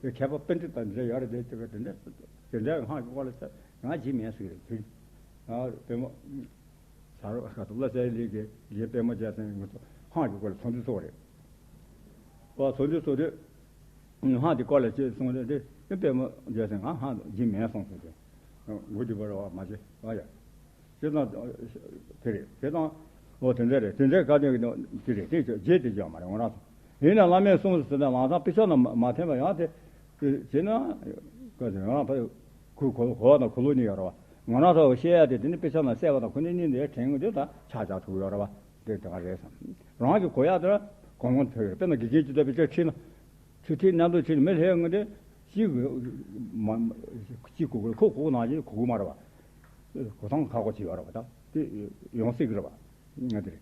མཁས་པ་པཎྜི་ཏ་འདྲ་ཡོད་རེད་དེ། དེ་ག་དེ་འདྲ་དེ་འདྲ་སྔགས་ཀྱི་སྐོར་ལ་ཆ་ང་བརྗེད་མེད་ཟེར་གི་རེད་དེ། ཨ་པདྨ་ཟ་རོགས་ཁ་ཐུག་བླ་གསལ་ལེགས་ཀྱི་རྗེ་པདྨ་རྒྱལ་མཚན་ང་ཚོ་སྔགས་ཀྱི་སྐོར་ལ་ཚོགས་འདུ་ཚོགས་རེད། ཨོ་ཚོགས་འདུ་ཚོགས་དུས། སྔགས་ཀྱི་སྐོར་ལ་ཅེས་གསུངས་རེད་དེ། དེ་པདྨ་རྒྱལ་མཚན་ང་སྔགས་བརྗེད་མེད་གསུངས་སོང་དེ། མགོ་སྒྲིག་པ་རེད་པ་མ་བྱེད་པ་ཡ། བྱེད་སྟངས་དེ་རེད། བྱེད་སྟངས་འོ་དེ་འདྲ་རེད། དེ་འདྲའི་བཀའ་དྲིན་གྱི་དེ་རེད། དེ་རྗེས་དེ་ཅང་མ་རེད་ང་རང་ཚོ། ཡིན་ན་བླ་མས་གསུངས་ཟེར་ན་ལམ་སང་དཔེ་ཆ་ནང་མ་མ་འཐེན་པ་ཡང་དེ། དེ་བྱས་ན། བཀའ་དྲིན་ང་རང་ཕ་གུ་གོ་གོ་བ་དང་གོ་ལུགས་གཉིས་ཡོད་རེད་པ། ང་རང་ཚོ་བཤད་ཡ་དེ་དེ་ནི་དཔེ་ཆ་ནང་གསལ་བ་དང་ཁོ་ནི་གཉིས་འདིར་དྲན་དགོས་དུས་ད་ཆག་ཆག་ཐུག་ཡོད་རེད་པ། དེ་དེ་ག་རེད་བསམ། རང་གི་གོ་ཡ་དེ་གོང་གོང་ཐོས་ཡོད། དཔེར་ན་དགེ་རྒན་གྱིས་བསླབ་པའི་ཆ་ཁྲིད་ན། ཆུ་ཐིགས་གནམ་དུ་ཁྲིད་ནས་མི་ལྷའི་ངོས་དེ་གཅིག་མ་གཅིག་གོ་གོ་ཁོ་གོ་ནང་བཞིན་གོ་གོ་མ་རེད་པ། གོ་སྟངས་ཁག་པོ་ཅིག་ཡོད་རེད་པ། ད་དེ་ཡོང་སྲིད་ཀྱི་རེད་པ། ང་དེ་རེད།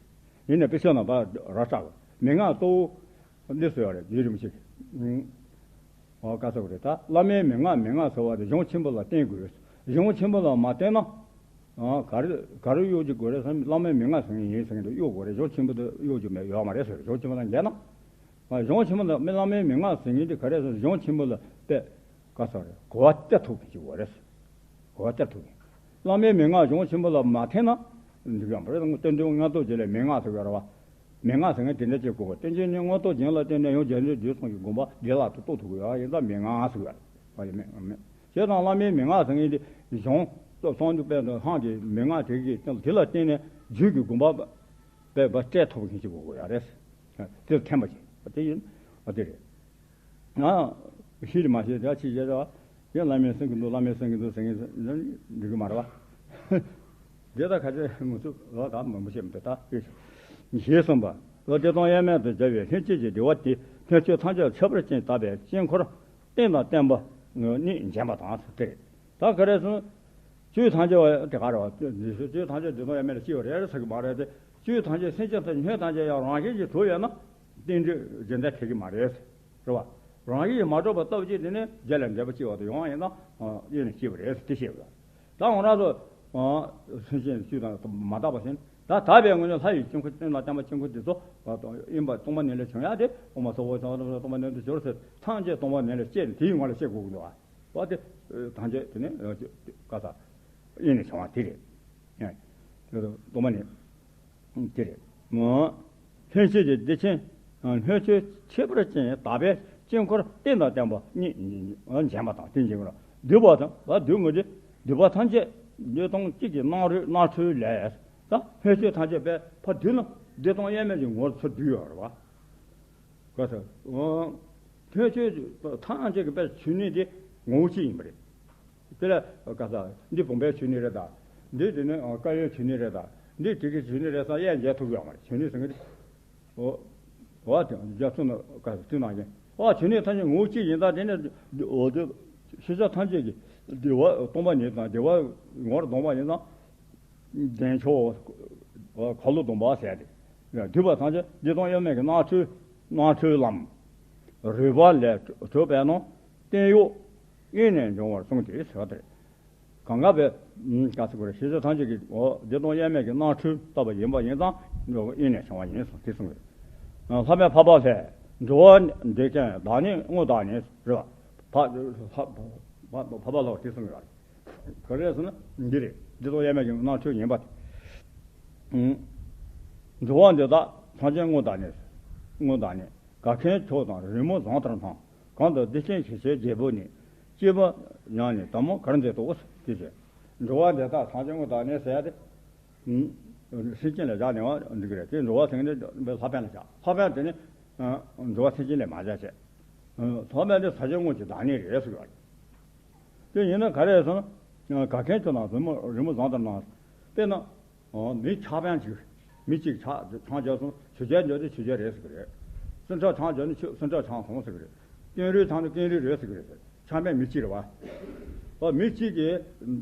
ཡིན་ནའི་དཔེ་ཆ་ནང་པ་ར་སྐྲག་གོ། མན་ངག་གཙོ་བོ་འདི་ཟེར་བ་རེད། རྗེ་རིན་པོ་ཆེ་གིས། ཨོ་བཀའ་སྩལ་བ་རེད། ད་བླ་མའི་མན་ངག་མན་ངག་ཟེར་བ་དེ་གཞུང་ཆེན་པོ་ལ་བརྟེན་དགོས། གཞུང་ཆེན་པོ་ལ་མ་བརྟེན་ན། ཨ་ག་རེ་ག་རེ་གཡོག་རྒྱུ་དགོས་རེད་བསམ། བླ་མའི་མན་ངག་ཟེར་མཁན་ཡིན་ཟེར་མཁན་དེ་གཡོག་དགོས་རེད། གཞུང་ཆེན་པོ་དེ་གཡོག་རྒྱུ་མེད་ཡོད་མ་རེད་ཟེར། གཞུང་ཆེན་པོ་དང་འགལ་ན། ཨ་གཞུང་ཆེན་པོ་དང་བླ་མའི་མན་ངག་ཟེར་མཁན་དེ་ག་རེ་ཟེར། གཞུང་ཆེན་པོ་ལ་དཔེ་ག་ཟེར་རེད། གོ་བ་སྟེར་ཐུབ་མཁན་ཅིག་དགོས་རེད། གོ་བ་སྟེར་ཐུབ་མཁན། བླ་མའི་མན་ངག་གཞུང་ཆེན་པོ་ལ་མ་འཐེན་ན་འགྲིག་ཡོད་མ་རེད། སྟོན་པའི་མངོན་རྟོགས་རྒྱན་ལས་མན་ངག་ཟེར་གྱི་ཡོད་རེད་པ། མན་ངག་ཟེར་མཁན་དེ་འདྲ་ཅིག་དགོས། བསྟན་འགྱུར་ནི་མངོན་རྟོགས་རྒྱན་ལ་བརྟེན་ནས་ཡང་རྒྱ་མཚོའི་རྒྱུད་གསུམ་གྱི་དགོངས་པ་བདེ་བླག་ཏུ་རྟོགས་ཐུབ་ཀྱི་ཡོད་ཡིན་ཙང་མན་ངག་ཟེར་གྱི་ཡོད་རེད། བྱས་ཙང་བླ་མའི་མན་ངག་ཟེར་མཁན་དེ་གཞུང་སྟོབས་གསང་འཇུག་པའི་སྔགས་ཀྱི་མན་ངག་དེ་གི་སྟེང་དེ་ལ་བརྟེན་ནས་རྒྱུད་ཀྱི་དགོངས་པ་སྤེལ་བ་སྤྲད་ཐུབ་མཁན་ཅིག་དགོས་ཀྱི་ཡོད་རེད། དེ་ལ་འཐེན་པ་ཅིག་དེ་ཡིན། འོ་དེ་རེད། ང་ཤེས་རེད་མ་ཤེས་དེ་ཅི་བྱེད་རེད་བ། ཡང་བླ་མས་གསུང་གི་འདུག་བླ་མས་གསུང་གི་འདུག་ཟེར་མཁན་འགྲིག་གི་མ་རེད་བ། དེ་ད་ག་ཚོད་ངུ་ཚུགས་ལོ་ད་མང་པོ་བཤད་མི་འདུག་ད་ཡོད་ཞུ། ཞེས་གསུངས་པ། ལོ་བདེ་སྟོང་དབྱེར་མེད་དུ་སྦྱར་བའི་ལྷན་སྐྱེས་ཀྱི་བདེ་བ་དེ་ལྷན་སྐྱེས་ཐམས་ཅད་ཁྱད་པར་ཅན་དག་པའི་དཀྱིལ་འཁོར་རྟེན་དང་བརྟེན་པ་གཉིས་འབྱེད་པ་དང་དེ་རེད། ད་ག་རེ་ཟེར། ཆོས་ཐམས་ཅད་དེ་ག་རེད་བ། ཆོས་ཐམས་ཅད་བདེ་སྟོང་དབྱེར་མེད་ལ་སྐྱེ་བ་རེད་ཟེར་གི་མ་རེད་དེ། ཆོས་ཐམས་ཅད་སེམས་ཅན་ཐམས་ཅད་ཐམས་ཅད་ཡང་རང་བཞིན་གྱིས་གྲུབ་ཡོད་ན་རྟེན་འབྲེལ་རྒྱུ་མཚན་འཁེལ་གི་མ་རེད། རེད་བ། རང་བཞིན་གྱིས་མ་གྲུབ་པ་སྟོབས་ཀྱིས་དེ་ནི་རྒྱུ་ལ་འབྲེལ་པ་སྐྱེ་བ་དང་ཡོང་བ་ཡིན་ན་དབྱེར་མེད་སྐྱེ་བ་རེད་ཟེར་དེ་བཤད་པ། ད་འོ་ན་ཚོ་སེམས་ཅན་ཆོས་དང་མ་དག་པ་ཟེར་ན་ད་དག་པའི་ངོས་ནས་ལྷ་ཡི་དཀྱིལ་འཁོར་རྟེན་དང་བརྟེན་པ་དཀྱིལ་འཁོར་དེ་ཚོ་ཡིན་པ་སྟོང་པ་ཉིད་ལས་བྱུང་ཡ་དེ་དབུ་མ་སོགས་པ་སྟོང་པ་ཉིད་དུ་གྱུར་ཟེར་ཐམས་ཅད་སྟོང་པ་ཉིད་ལས་སྐྱེས་ནས་དེའི་ངོ་ལ་བཤད་དགོས་ཀྱི་འདུག་བ། འོ་དེ་ཐམས་ཅད་དེ་ནི་ག་ས་དབྱེར་མེད་བྱུང་བ་དེ་རེད། དེ་ཚོ་སྟོང་པ་ཉིད། དེ་རེད། ལྷན་སྐྱེས་ཀྱི་བདེ་ཆེན། ལྷན་སྐྱེས་ཁྱད་པར་ཅན་དག་པའི་དཀྱིལ་འཁོར་རྟེན་དང་བརྟེན་པ་གཉིས་འབྱེད་པ་དང་དེ་འབྱེད་པ་ལ་འདུས་པ་དང་བ་འདུས་ངོ་དེ་འདུས་པ་ཐམས་ཅད་བདེ་སྟོང་གཅིག་གི་སྣང་རུས་སྣང་ཚུལ་ལས། ད་ལྷན་སྐྱེས་ཐམས་ཅད་པས་ཕར་འདུས་ན་བདེ་སྟོང་དབྱེར་མེད་ཀྱི་ངོ་བོར་ཚུར་འདུས་ཡོད་རེད་བ། ག་ས། ལྷན་སྐྱེས་ཐམས་ཅད་ཀྱི་པའི་ཆོས་ཉིད་དེ་ངོ་བོ་གཅིག་ཡིན་པ་རེད། དེ་ལ་ག་ས་འདི་བུམ་པའི་ཆོས་ཉིད་རེད་ད། འདི་དེ་ནི་བཀའ་ཡོན་ཆོས་ཉིད་རེད་ད། འདི་དེ་གི་ཆོས་ཉིད་རེད་ས་ཡས་མཇལ་ཐུབ་ཡོད་མ་རེད། ཆོས་ཉིད་ཟེར་གི་འོ། འོ་དེ་རྒྱ་མཚོ་ན་ག་ས་དུས་ནང་བཞིན་འོ་ཆོས་ཉིད་ཐམས་ཅད་ངོ་བོ་གཅིག་ཡིན་ཙང་དེ་ནི་འོ་དེ་ཤེས་བྱ་ཐམས་ཅད་ཀྱི་བདེ་བ་སྟོང་པ་ཉིད་དང་བདེ་བ་ངོར་ལྡོག་པ་ཡིན་ཙང་། བདེ་མཆོག་འཁོར་ལོ་སྡོམ་པ་ཟེར་ཏེ། འདུས་པ་ཐམས་ཅད་བདེ་སྟོང་དབྱེར་མེད་ཀྱི་སྣང་ཁྲོལ་སྣང་ཁྲོལ་ལམ། རོལ་པ་ལས་གྲུབ་པས་ན་བརྟན་གཡོ་དབྱིངས་ནས་འབྱུང་བར་གསུངས་ཏེ་ཟེར་བ་དེ། གང་ག་བའི་ག་ཚོད་དགོས་རེད། ཤེས་བྱ་ཐམས་ཅད་ཀྱི་འོ་བདེ་སྟོང་དབྱེར་མེད་ཀྱི་སྣང་ཁྲོལ་ལྟ་བུ་ཡིན་པ་ཡིན་ཙང་དབྱིངས་ནས་བྱུང་བ་ཡིན་གསུངས་ཏེ་གསུངས་རེད། ལྷག་པའི་འཕགས་པ་ལྷས་འགྲོ་བ་འདི་ཀྱང་བདག་ཉིད་དངོས་བདག་ཉིད་རེད་བ། འཕགས་པ་ལྷས་དེ་གསུངས་ཡོད་རེད། ག་རེ་ཟེར་ན་འདི་རེད། འདི་དང་དབྱེར་མེད་ཀྱི་སྣང་ཁྲོལ་ཡིན་པ་དེ། འགྲོ་བ་འདི་དག་ཐམས་ཅད་དངོས་བདག་ཉིད། དངོས་བདག་ཉིད། འགག་མཁན་མཆོག་དང་རོལ་མོ་བཟང་ལྟར་སྣང་། གང་དུ་བདེ་ཆེན་ཞི་བྱེད་རྒྱལ་པོ་ནི། སྐྱེས་བུ་ཡང་ནི་དམ་མོ་གར་མཛད་དོ། དེ་བཞིན་འགྲོ་བ་འདི་དག་ཐམས་ཅད་དངོས་བདག་ཉིད་ཟེར་ཡ་དེ། སེམས་ཅན་ལ་བཞག་ནས་འགྲིག་གི་རེད། དེ་འགྲོ་བ་ཟེར་མཁན་དེ་ལྷག་པ་ལ་བཞག་ལྷག་པ་དེ་ནི་འགྲོ་བ་སེམས་ཅན་ལ་མ་བཞག་བྱས། ལྷག་པ་དེ་ས་ཆ་དངོས་ཀྱི་བདག་ཉིད་རེད་ཟེར་བ་རེད། དེ་ཡིན་ན་ག་རེ་ཟེར་ན། འགག་མཁན་ཚོ་ནང་རོལ་མོ་རོལ་མོ་བཟང་ལྟར་སྣང་། དཔེར་ན། མི་ཆགས་པ་ཅིག་མི་གཅིག་ཆགས་ཆང་བརྒྱབ་སོང་། ཆུ་རྐྱལ་འཇོག་དུས་ཆུ་རྐྱལ་རེད་ཟེར་གི་རེད། སུན་ཁྲག་ཆང་བརྒྱབ་ནས་ཆུ་སུན་ཁྲག་ཆང་སོང་ཟེར་གི་རེད། ཀེང་རུས་ཆང་དུས་ཀེང་རུས་རེད་ཟེར་གི་རེད། ཆགས་པའི་མི་གཅིག་རེད་བ། ཨོ་མི་གཅིག་གིས་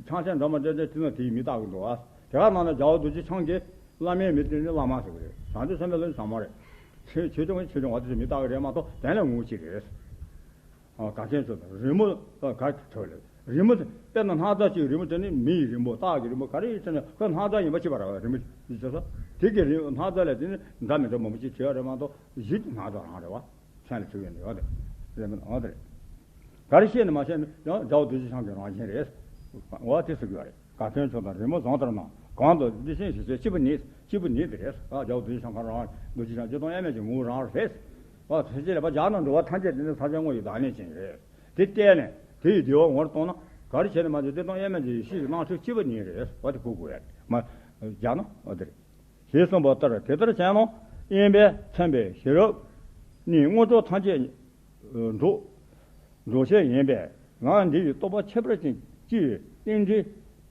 ཆང་ཆེན་འདྲ་མ་འདྲ་འདྲ་དེ་ན་དེའི་མི་བཏགས་གི་འདུག་བ། དེ་ག་ནང་ན་རྒྱལ་བ་རྡོ་རྗེ་འཆང་གིས་བླ་མའི་མི་དེ་ནི་བླ་མ་ཟེར་གི་རེད། བྱང་ཆུབ་སེམས་དཔའི་བླ་མ་ཟེར་མ་རེད། ཆོས་ཆོས་སྐྱོང་གི་ཆོས་སྐྱོང་བ་དེ་ཚོ་མི་བཏགས་གི་རེད་མ་གཏོགས་དེ་ལས་ངོ་བོ་གཅིག་རེད། འགག་མཁན་ཚོ་དང་རོལ་མོ་ག་གྲོལ་ལེ། རོལ་མོ་དེ་དཔེར་ན་སྣག་ཚ་ཅིག་རོལ་མོ་དེ་ནི་མི་ཡི་རོལ་མོ་སྟག་གི་རོལ་མོ་ག་རེ་ཡིན་ཟེར་ན་ཁོ་སྣག་ཚ་ཡིན་པ་ཅི་བ་ར་བ་རོལ་མོ་ཡིན་ཟེར་ས། དེ་གི་རོལ་སྣག་ཚ་ལས་དེ་ནི་འདྲ་མི་འདྲ་མང་པོ་ཅིག་བྲིས་ཡོད་རེད་མ་གཏོགས་གཞི་དེ་སྣག་ཚ་རང་རེད་བ། མཚན་ལ་བྲིས་ཡོད་ནི་ཡོད་དེ། རེད་མི་འོ་དེ་རེད། ག་རེ་བཤད་ནི་མ་བཤད་ནི་ཡང་རྒྱལ་བ་རྡོ་རྗེ་འཆང་གི་རང་བཞིན་རེད། འོ་དེ་ཟེར་གི་ཡོད་རེད། འགག་མཁན་ཚོ་དང་རོལ་མོ་བཟང་ལྟར་སྣང་། གང་དུ་བདེ་ཆེན་ཞི་བྱེད་སྐྱེས་བུ་ནི། སྐྱེས་བུ་ནི་དེ་རེད། ཨ་རྒྱལ་བ་རྡོ་རྗེ་འཆང་གང་རང་རྡོ་རྗེ་འཆང་བདེ་སྟོང་དབྱེར་མེད་ཀྱི་ངོ་བོ་རང་རེད། ཨ་དེ་ཕྱིར་ལ་བ་རྒྱ་ནང་འགྲོ་བ་ཐམས་ཅད་དེ་ནི་ས་ཆ་དངོས་ཀྱི་བདག་ཉིད་ཅན་རེད། དེ་བལྟས་ནས་དེ་ཡི་བདེ་བ་ངོ་བོར་གཏོང་ན་ག་རེ་བྱས་ནས་མ་བྱས་བདེ་སྟོང་དབྱེར་མེད་ཀྱི་ཡེ་ཤེས་ཀྱི་སྣང་ཚུལ་སྐྱེས་བུ་ཉིད་རེད་བ། དེ་གོ་དགོས་ཡ་མ་རྒྱ་ནང་ཨ་དེ་རེད། ཞེས་གསུངས་པ་ལྟར་དེ་ལྟར་བྱས་ན་དབེན་པས་མཚོན་པའི་ཤེས་རབ་ནི་དངོས་གྲུབ་ཐམས་ཅད་འགྲོ་འགྲོ་བྱེད་ཡིན་པས་ང་འདི་ཡི་རྟོགས་པ་ཁྱད་པར་ཅན་སྤྱི་ཡི་རྟེན་འབྲེལ་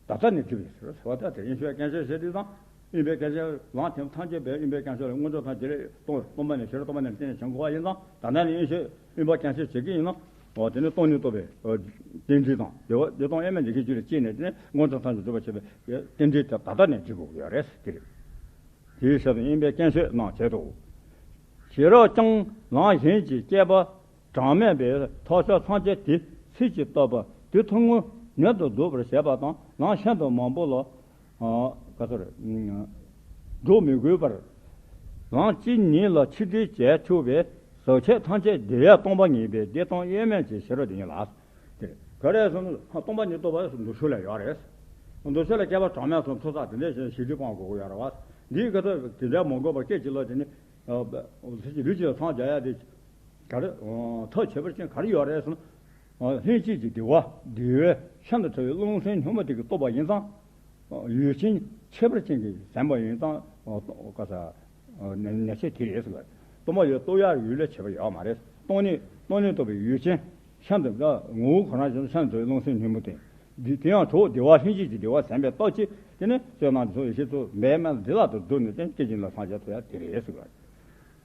ད་ལྟ་ནས་འགྲིག་པའི་ཟེར་བ་ད་དེ་དབེན་པའི་རྐྱེན་ཤེས་ཞེས་དུས་དང་དབེན་པའི་རྐྱེན་ཤེས་ལམ་ཐེམ་ཐམས་ཅད་པའི་དབེན་པའི་རྐྱེན་ཤེས་ལ་དངོས་གྲུབ་དང་བྱེད་ལས་སྟོང་སྟོང་པ་ནས་ཤེས་རབ་སྟོང་པ་ནས་རྟེན་ནས་བྱང་དགོས་པ་ཡིན་ཙང་ད་ལྟ་ནས་དབེན་ཤེས་དབེན་པ་རྐྱེན་ཤེས་བྱེད་ཀྱི་ཡིན་ན་འོ་དེ་ནི་སྟོང་ཉིད་རྟོགས་པའི་རྟེན་འབྲེལ་དང་བདེ་བ་བདེ་སྟོང་དབྱེར་མེད་འཇིག་གི་རྒྱུ་ལ་སྐྱེས་ནས་དེ་ནས་དངོས་གྲུབ་ཐམས་ཅད་འགྲུབ་པར་བྱེད་པའི་རྟེན་འབྲེལ་དེ་ད་ལྟ་ནས་འགྲིག་དགོས་ཀྱི་ཡོད་རེད་དེ་རེད། དེའི་ཕྱིར་དབེན་པའི་རྐྱེན་ཤེས་རྣམས་བྱེད་དོ། ཤེས་རབ་ཀྱང་ལམ་གཞན་གྱི་སྐྱེས་པ་གྲངས་མེད་པའི་ཐོབ་ཤོར་ཐམས་ཅད་དེ་ཚིག་གིས་བཏབ་པ་དེ་ཐུང་ངུ་མྱུར་དུ་བསྡུ་བར་བྱེད་པ་དང་ལམ་ཤིན་ཏུ་མང་པོ་ལ་ག་ཚོད་འགྲོ་མི་དགོས་པར་ལམ་གཅིག་ཉིད་ལ་ཆིག་སྒྲིལ་བྱས་ཆོག་པའི་ཟབ་ཆོས་ཐམས་ཅད་བདེ་བས་སྟོང་པ་ཉིད་པའི་བདེ་སྟོང་དབྱེར་མེད་ཀྱི་ཤེས་རབ་དེ་ཉིད་ལ། དེ་ག་རེ་ཟེར་ན་སྟོང་པ་ཉིད་རྟོགས་པ་མདོ་ཆོས་ལ་ཡོད་རེད། མདོ་ཆོས་ལ་སྐྱེས་པ་གྲངས་མེད་སོང་ཐོབ་ས་དེ་འདྲའི་ཞིག་སྒྲིལ་སྤང་དགོས་ཀྱི་ཡོད་རེད་བ། འདིའི་ག་ཚོད་དེ་འདྲ་མ་དགོས་པར་སྐད་ཅིག་ལ་དེ་ནི། ལུས་ཀྱི་སངས་རྒྱ་ཡ་དེ། ག་རེ། ཐབས་ཁྱད་པར་ཅན་ག་རེ་ཡོད་རེད་ཟེར་ན། ལྷན་སྐྱེས་ཀྱི་བདེ་བ་བདེ་བའི་ཤིན་ཏུ་ཕྲ་བའི་རླུང་སེམས་སྙོམས་པ་དེ་གིས་རྟོགས་པ་ཡིན་ཙང་། ཡུལ་ཅན་ཁྱད་པར་ཅན་གྱིས་ཟིན་པ་ཡིན་ཙང་། ག་ས། ནས་ནས་ཆེ་དེ་རེད་ཟེར་བ། སྟོང་པ་ཡོད་རྟོགས་ཡ་ཡུལ་ལས་ཁྱད་པར་ཡོད་མ་རེད། སྟོང་ཉིད་སྟོང་ཉིད་རྟོགས་པའི་ཡུལ་ཅན་ཤིན་ཏུ་ངོ་བོ་ཁོ་རང་བཞིན་ཤིན་ཏུ་ཕྲ་བའི་རླུང་སེམས་སྙོམས་པ་དེ། འདི་དེ་ཡང་གྲོགས་བདེ་བ་ལྷན་སྐྱེས་ཀྱི་བདེ་བ་ཟིན་པའི་སྟོབས་ཀྱིས་དེ་ནི་བསོད་ནམས་ཚོགས་ཡེ་ཤེས་ཚོགས་འབད་མེད་འདི་ལ་དུ་བསྡུ་ནས་དེ་སྐད་ཅིག་ལ་སངས་རྒྱས་ཐོབ་ཡ་དེ་རེད་ཟེར་བ།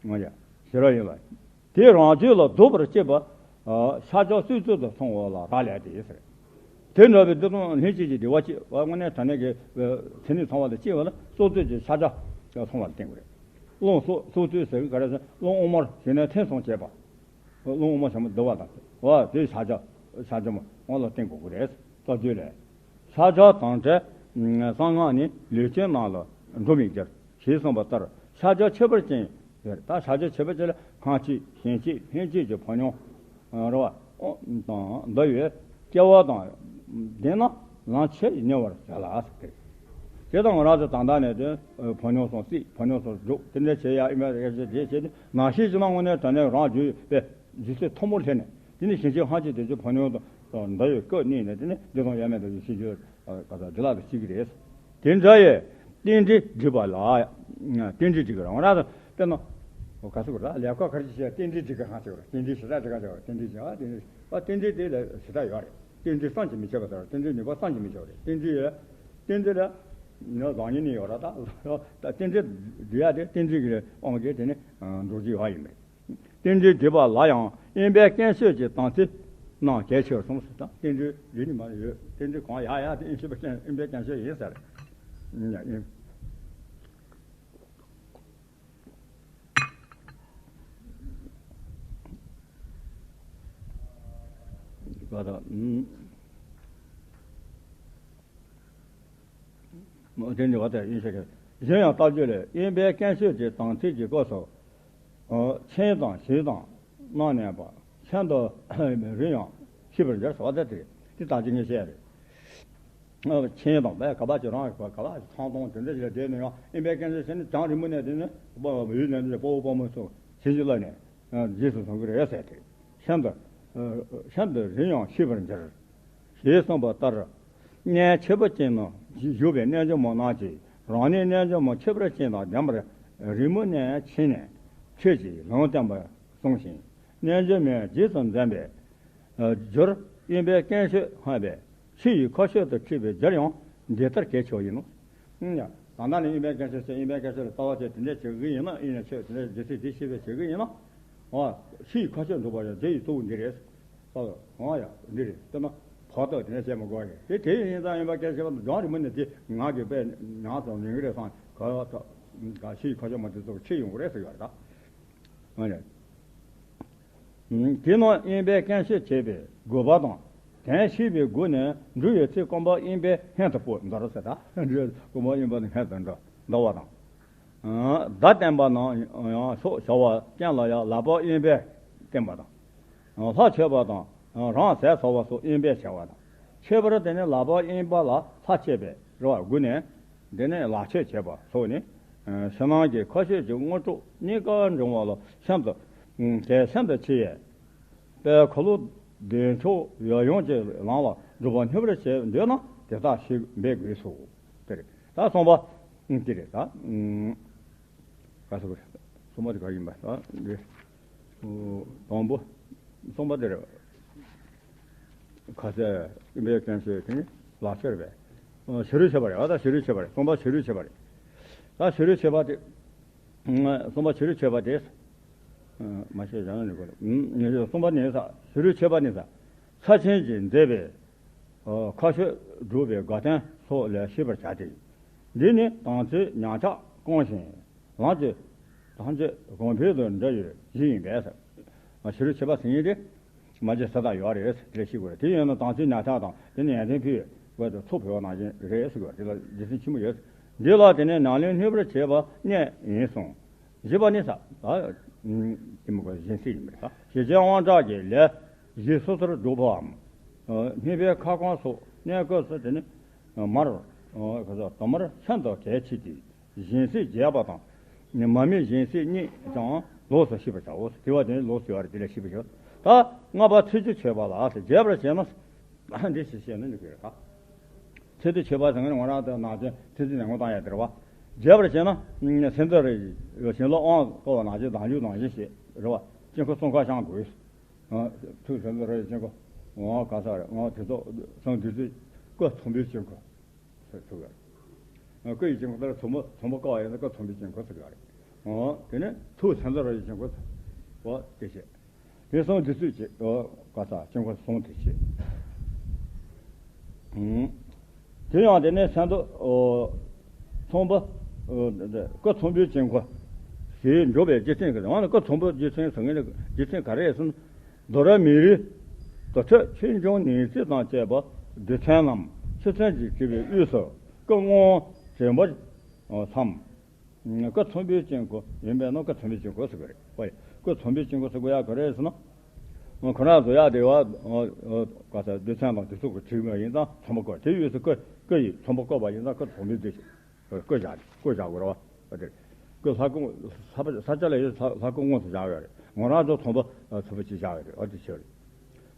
ང་ཡ། ཤེས་རབ་ཡིན་ལ། དེ་རང་རྒྱུད་ལ་ལྡོག་པར་སྐྱེས་པ། ཤར་ཕྱོགས་སྲོད་རྩེ་དུ་སོང་བ་ལ་རག་ལས་ཏེ་ཟེར། དེ་འདྲ་བའི་བདེ་སྟོང་ལྷན་སྐྱེས་ཀྱི་བདེ་བ་སྐྱེས་པ་དངོས་གནས་དྲང་གནས་ཀྱི་མཚན་ཉིད་ཚང་བ་དང་སྐྱེས་པ་ལ་སྲོད་རྩེ་གྱི་ཤར་ཕྱོགས་སོང་བ་ལ་བརྟེན་དགོས་རེད། རླུང་སྲོད་སྲོད་རྩེ་ཟེར་གི་ག་རེ་ཟེར་རླུང་དབུ་མར་ཞིག་ནས་ཐེངས་གསུམ་བྱས་པ། རླུང་དབུ་མ་ཞིག་མ་བསྡུ་བ་དང་། འོ་དེ་ཤར་ཕྱོགས་ཤར་ཕྱོགས་མ་འོང་ལ་བརྟེན་དགོས་ཀྱི་རེད། རྩ་རྒྱུད་ལས། ཤར་ཕྱོགས་དང་བྲལ། གསང་སྔགས་ནི་ལུས་ཅན་རྣམས་ལ་འགྲོ་མི་འགྱུར། ཞེས་གསུངས་པ་ལྟར་ཤར་ཕྱོགས་ཁྱད་པར་ཅན་ཡོད། ད་ཤར་ཕྱོགས་ཁྱད་པར་ཅན་ལ་ཁམས་སྐྱེས་གཞན་སྐྱེས་ལྷན་སྐྱེས་ཀྱི་ཕོ་ཉོ། རེད་བ། དང་འདི་ཡོད། སྐྱེ་བ་དང་། འདི་ན་ལམ་ཆེས་ཉེ་བར་བྱ་ལ་ཟེར། དེ་དང་ང་རང་ཚོ་ད་ལྟ་ནས་དེ་ཕོ་ཉོ་སོང་སྲིད་ཕོ་ཉོ་སོང་འགྲོ་དེ་འདྲ་བྱེད་ཡ་ཨི་མ་རེ་རེ་བྱེད་བྱེད་དེ་ནང་ཤེས་ཀྱི་ནང་དངོས་གནས་དྲང་གནས་རང་རྒྱུད་པའི་རྒྱུ་ཚད་མཐོན་པོར་སླེབས་ནས་དེ་ནས་གཞན་སྐྱེས་ལྷན་སྐྱེས་དེ་ཚོ་ཕོ་ཉོ་དང་འདི་ཡོད་སྐབས་གནས་ནས་དེ་ནས་འདི་དང་ཡ་མེད་དུ་ཡོད་ཤེས་རྒྱུད་ག་ས་འདི་ལ་དུ་ཤེས་ཀྱི་རེད། དེ་འདྲ་ཡི་རྟེན་འབྲེལ་འགྲིག་པ་ལ། རྟེན་འབྲེལ་འགྲིག་གི་རང་རང་དུ་དཔེར་ན། ག་ས་གོ་ར་ལས་ཀ་གར་གྱི་བྱས་རྟེན་འབྲེལ་འགྲིག་གི་ཧང་ཆེ་བ་རེད། རྟེན་འབྲེལ་ཞེ་དྲག་འགྲིག་ག་ཆེ་བ་རེད། རྟེན་འབྲེལ་བྱས་ཨ་རྟེན་འབྲེལ་ཨ་རྟེན་འབྲེལ་དེ་ལ་ཞེ་དྲག་ཡོད་རེད། རྟེན་འབྲེལ་བསམ་གྱིས་མི་ཁྱབ་པ་དང་རྟེན་འབྲེལ་ནུས་པ་བསམ་གྱིས་མི་ཁྱབ་པ་རེད། རྟེན་འབྲེལ་ཡོད། རྟེན་འབྲེལ་ལ་ནི་བཟང་ངན་གཉིས་ཡོད་ར། ད་ད་རྟེན་འབྲེལ་འདི་ཡ་དེ་རྟེན་འབྲེལ་གྱི་དབང་གིས་དེ་ནི་རྫོགས་རྒྱུ་ཡོད་ཡིན་པས། རྟེན་འབྲེལ་འདྲིས་པ་ལ་ཡང་དབེན་པའི་དཀོན་མཆོག་གི་དམ་ཚིག་རྣམས་གལ་ཆེར་གསུངས་སོ། ད་རྟེན་འབྲེལ་འདྲིས་ནི་མ་ཡོད། རྟེན་འབྲེལ་གང་ཡག་ཡག་དེ་དབེན་པའི་དཀོན་དབེན་པའི་དཀོན་མཆོག་ཡིན་ཟེར། ཡིན་ཡ་ཡིན། ག་ད་ཨུམ། དེ་ནི་བ་དེ་ཡིན་ཞེས་གསུངས། གཞན་ཡང་ལྟ་བརྒྱུད་ལས་དབེན་པའི་དཀོན་མཆོག་གི་དམ་ཚིག་གི་སྐབས་སུ། ཨོ། མཆན་དང་བཞེས་དང་རྣམ་བསྣན་པ། ཤིན་ཏུ་རིང་ཡང་ཤེས་པར་འགྱུར་ཟེར་བ་དེ་དེ་དེ་ད་ཅི་ངས་བཤད་རེད། ཨོ། མཆན་དང་བས་ག་པ་ཅི་རང་ག་པ་ཅི་ཐང་ཐོང་དེ་འདྲ་ཞིག་ལ་བསྡད་ནས་ཡང་དབེན་པའི་དཀོན་མཆོག་བྱས་ནས་བྱང་རིང་མོ་ནས་དེ་ནས་དཔའ་བོ་ཡུལ་ནས་དཔའ་བོ་དཔའ་མོ་ཚོ་ཞིང་གི་བླ་ནས་རྗེས་སུ་བཟུང་གི་རེད་ཟེར་ཏེ། ཤིན་ཏུ་ཤིན་ཏུ་རིང་ཡང་ཤེས་པར་འགྱུར། ཞེས་གསུངས་པ་ལྟར། གནས་ཆེན་པོ་ཅན་ན་བཞུགས་པའི་རྣལ་འབྱོར་མ་རྣམས་ཀྱིས་རང་ཉིད་རྣལ་འབྱོར་མ་ཁྱད་པར་ཅན་དང་ལྡན་པར་རིང་མོ་ནས་མཁྱེན་ནས་ཆོས་ཀྱི་ལམ་བསྟན་པར་གསུངས་ཤིང་། རྣལ་འབྱོར་མའི་རྗེས་སུ་འཛིན་པའི་རྒྱུར་དབེན་པའི་དཀོན་མཆོག་སྨྲས་པས་ཆུ་ཡི་ཁ་ཤོད་དུ་ཁྲིད་པའི་རྒྱུར་ཡང་འདི་ལྟར་གལ་ཆེ་བ་ཡིན་ནོ། ཡང་ད་ལྟ་ནས་དབེན་པའི་དཀོན་མཆོག་ཟེར་དབེན་པའི་དཀོན་མཆོག་ལ་ལྟ་བ་བྱས་དེ་འདྲ་བྱེད་ཀྱི་ཡིན་ན། ཡིན་ན་ཆོས་དེ་འདྲ་རྒྱུ་མཚན་དེ་ཤེས་པའི་བྱེད་ཀྱི་ཡིན་ན། ཨ། ཆུ་ཡི་ཁ་ཤོད་འགྲོ་བ་ཡང་དེ་ཡི་གཙོ་བོ་འདི་རེད། ཨོ་ཡ། འདི་རེད། དེ་ན་བར་ཐག་དེ་ནས་བཤད་མི་དགོས་རེད། དེ་དེ་ཡིན་ཙང་ཡིན་པ་སྐད་ཆ་བ་འཇོག་རིང་མོ་ནས་དེ་ང་གི་དཔེ་ཉག་ཙམ་ཡིན་གྱི་རེད་བསམ། ག་ད་ག་ཤི་ཁ་ཤོ་མ་དེ་ཚོ་ཁྲིད་ཡོང་གི་རེད་ཟེར་ཡོད་རེད་ད། ཨ་ནི། དེ་རྣམས་དབེན་པའི་དཀོན་མཆོག་བྱས་པའི་དགོས་པ་དང་། དོན་ཤེས་པའི་སྒོ་ནས་འབྲི་བའི་ཚེ་རྐང་པ་གཡས་པས་སྔོན་དུ་འགྲོ་ཟེར་ད། འབྲི་བའི་རྐང་པ་གཡས་པ་ནས་སྔོན་དུ་འགྲོ་འགྲོ་བ་དང་། བརྡ་བསྟན་པ་ནང་ཡང་སོགས་བྱ་བ་ཀུན་ལ་ཡང་ལག་པ་གཡས་པས་བསྟན་པ་དང་། ལྷ་མཆོད་པ་དང་རང་ཟས་ཟ་བ་སོགས་གཡས་པས་བྱ་བ་དང་། ཁྱད་པར་དུ་ནི་ལག་པ་གཡས་པ་ལ་ལྷ་མཆོད་པའི་རེ་བ་དགོས་ནས། འདི་ནི་ལག་མཆོད་བྱེད་པ་སོགས་ནི། ཕྱི་ནང་གི་ཁ་ཤས་ཀྱི་དངོས་གྲུབ་གཉིས་ཀ་འབྱུང་བ་ལ་ཤིན་ཏུ་གལ་ཤིན་ཏུ་ཆེ་བས། དཔལ་འཁོར་ལོ་བདེ་མཆོག་ཡབ་ཡུམ་གྱི་ལམ་ལ་འཇུག་པར་སྙོམས་པར་བྱེད་འདོད་ན་དེ་ལྟར་ཞིག་འབད་དགོས་སོ། དེ་རེད། ད་གསུམ་པ། དེ་རེད་ད། ག་ཟེར་དགོས་རེད། གསུམ་པ་དེ་ག་ཡིན་པ་ད་འདི། དང་པོ། གསུམ་པ་དེ་རེད། ཁ་ཟས་དབེན་པའི་དཀོན་མཆོག་དེ་ནི་ལག་མཆོད་རེད་པས། ཕྱི་རོལ་མཆོད་པ་རེད། ཨ་ད་ཕྱི་རོལ་མཆོད་པ་རེད། གསུམ་པ་ཕྱི་རོལ་མཆོད་པ་རེད། ད་ཕྱི་རོལ་མཆོད་པ་དེ། གསུམ་པ་ཕྱི་རོལ་མཆོད་པ་དེ། མ་བཤད་བཞག་ན་ནི་དགོས། གསུམ་པ་ནི་ས་ཕྱི་རོལ་མཆོད་པ་ནི་ས། ས་ཆེན་གྱིས་མཛད་པའི་ཁ་ཤོད་སྒྲུབ་པའི་དགའ་སྟོན་སོགས་ལས་ཤེས་པར་བྱ་སྟེ། འདི་ནི་དམ་ཚིག་ཉག་ཆག་སྐོང་ཞིང་ལམ་གྱི་དམ་ཆོས་གོང་འཕེལ་དུ་འགྲོ་བའི་གཞི་ཡིན་པས། ཕྱི་རོལ་མཆོད་པ་ཟེར་མཁན་དེ། མ་བྱས་ས་དག་ཡོད་རེད། དེ་ལ་ཤེས་དགོས་རེད། དེ་ཡིན་ན་དམ་ཚིག་ཉག་ཆག་དང་དེ་ནི་ཡར་ཐོན་ཕུལ་བའི་ཚོགས་ཕུལ་བ་ནང་བཞིན་རེད་ཟེར་དགོས་རེད། དེ་ལ་རྒྱུ་མཚན་ཆེན་པོ་ཡོད། འདི་ལ་དེ་ནས་ནམ་ལངས་སྙོམས་པར་བྱེད་པ་གནད་ཡིན་གསུངས། བཞི་པ་ནི་ས། ད་དེ་མི་དགོས། སྦྱིན་སྲེག་ཡིན་པ་རེད། ཞེས་བྱའི་དབང་དྲག་གི་ལས་གཞི་སོ་སོར་སྒྲུབ་པའམ། སྨིན་པའི་ཁ་སྐོང་སོགས་གནས་སྐབས་སུ་དེ་ནི་མར་དུ་མར་ཤིན་ཏུ་གལ་ཆེ་སྟེ། སྦྱིན་སྲེག་རྒྱས་པ་དང་། མ་སྨིན་སྦྱིན་སྲེག་གཉིས་ཀྱང་ལོགས་སུ་ཤེས་པར་བྱའོ། དེ་བ་དེ་ནི་ལོགས་སུ་ཡོད་རེད། དེ་ལ་ཤེས་པར་བྱའོ། ད་ལྔ་པ་ཚིག་བརྗོད་མཆོད་པ་ལ་རྒྱས་པར་བྱས་ན། འདི་ཞེས་བཤད་ན་འགྲིག་གི་རེད་ད། ཚིག་བརྗོད་མཆོད་པ་ཟེར་མཁན་ནི་ང་རང་ཚོ་ནང་བཞིན་ཚིག་བརྗོད་ནན་པོ་བཏང་ཡ་དེ་རེད་བ། རྒྱས་པར་བྱས་ན། སེམས་ཙམ་རེ་བཞིན་ལ་དབང་བསྐུར་བ་ནང་བཞིན་བདག་འཇུག་ནང་བཞིན་ཞེས་རེད་བ། དཀྱིལ་འཁོར་གསུམ་ཀ་བཤམས་དགོས། ཐུགས་སེམས་ཙམ་རེ་བཞིན་དཀྱིལ་འཁོར་འོང་བ་ག་ས་རེད། འོང་དེ་ཚོ་གསུམ་བདུན་ཚིགས་སྐུ་ཚོམ་བུའི་དཀྱིལ་འཁོར། ཟེར་ཐུབ་ཡོད། སྐུ་ཡི་དཀྱིལ་འཁོར་ལ་ཚོམ་བུ་ཚོམ་བུ་བཀལ་བ་ཡིན་ན་སྐུ་ཚོམ་བུའི་དཀྱིལ་འཁོར་ཟེར་གི་རེད། འོ་དེ་ནས་ཐུགས་སེམས་ཙམ་རེ་བཞིན་དཀྱིལ་འཁོར། འོ་དེ་བྱས། དེ་གསུམ་བདུན་ཚིགས་བྱས། འོ་ག་ས་དཀྱིལ་འཁོར་གསུམ་དེ་བྱས། དེ་ཡང་དེ་ནས་སེམས་ཙམ་ཚོམ་བུ། སྐུ་ཚོམ་བུའི་དཀྱིལ་འཁོར་ཞེས་འགྲོ་བའི་རྒྱུ་མཚན་གྱི་ནང་ནས་སྐུ་ཚོམ་བུའི་རྒྱུ་མཚན་ཟེར་མཁན་ནི་རྒྱུ་མཚན་ག་རེ་ཟེར་ན། རྡོ་ར་མི་རི། དུར་ཁྲོད་ཆོས་འབྱུང་ཉིན་བྱེད་དང་བཅས་པ་རྡུལ་ཚོན་ནམ་ཆུ་ཚོན་གྱིས་བྲིས་པའི་དབུས་སུ་སྐུ་སྔོ་དྲོན་པོ་ལྷམ། སྐུ་ཚོམ་བུའི་དཀྱིལ་འཁོར་ཡིན་པས་ན་སྐུ་ཚོམ་བུའི་དཀྱིལ་འཁོར་ཟེར་གི་རེད། ཧོ་ཡ། སྐུ་ཚོམ་བུའི་དཀྱིལ་འཁོར་ཟེར་དགོས་ཡ་ག་རེ་ཟེར་ན། ཁོ་རང་བཟོ་ཡ་དེ་བ། ག་ས་རྡུལ་ཚོན་དང་དེ་ཚོ་གིས་བྲིས་པ་ཡིན་ཙང་ཚོམ་བུ་བཀོད། དེའི་དབུས་སུ་སྐུ་སྐུ་ཡི་ཚོམ་བུ་བཀོད་པ་ཡིན་ཙང་སྐུ་ཚོམ་བུའི་རྡུལ་ཞེས། སྐུ་བཞག་སྐུ་བཞག་དགོས་རེད་བ། དེ་སྐུ་ལྷ་སྐུ་ས་ས་ཆ་ལ་ཡོད་ལྷ་ལྷ་སྐུ་དངོས་སུ་བཞག་ཡོད་རེད། ང་རང་ཚོ་ཚོམ་བུ་ཚོམ་བུ་ཅིག་བཞག་ཡོད་རེད། ཨ་དེ་ཆེ་རེད།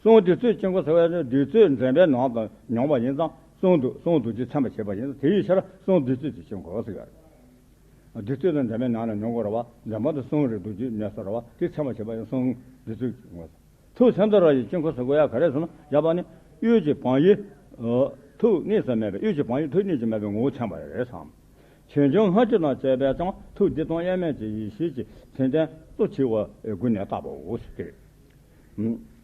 གསུམ་བདུན་ཚིགས་དཀྱིལ་འཁོར་ཟེར་བ་ནི་བདུན་ཚིགས་འཛིན་པའི་ནང་དུ་མྱོང་བ་ཡིན་ཙང་གསུམ་བདུན་གསུམ་བདུན་ཅིག་ཚན་པ་བྱེད་པ་ཡིན་ཙང་དེའི་ཕྱིར་གསུམ་བདུན་ཚིགས་ཀྱི་དཀྱིལ་འཁོར་ཟེར་ཡོད་རེད། བདུན་ཚིགས་དང་འཛིན་པའི་ནང་ལ་མྱོང་དགོས་རེད་བ། འཛིན་པ་དེ་གསུམ་རེད་འདུག་ཅེས་ནས་སོ་རེད་བ། དེ་ཚན་པ་བྱེད་པ་ཡིན་གསུམ་བདུན་ཚིགས་ཀྱི་དཀྱིལ་འཁོར། ཐུགས་སེམས་ཙམ་རེ་བཞིན་དཀྱིལ་འཁོར་ཟེར་དགོས་ཡ་ག་རེ་ཟེར་ན་བཞག་པ་ནི། དབུས་ཀྱི་བང་ཡིག་ཐུགས་གནས་སུ་མེད་པའི། དབུས་ཀྱི་བང་ཡིག་ཐུགས་གནས་སུ་མེད་པའི་ངོ་བོ་མཚོན་པ་རེད་བསམ། ཆོས་འབྱུང་སྔ་ཕྱི་དང་བཅས་པས་ཀྱང་ཐུགས་བདེ་སྟོང་དབྱེར་མེད་ཀྱི་ཡེ་ཤེས་ཀྱི་མཚོན་དོན་གཙོ་ཆེ་བ་དགུ་ནས་བཏགས་པའོ་ཟེར།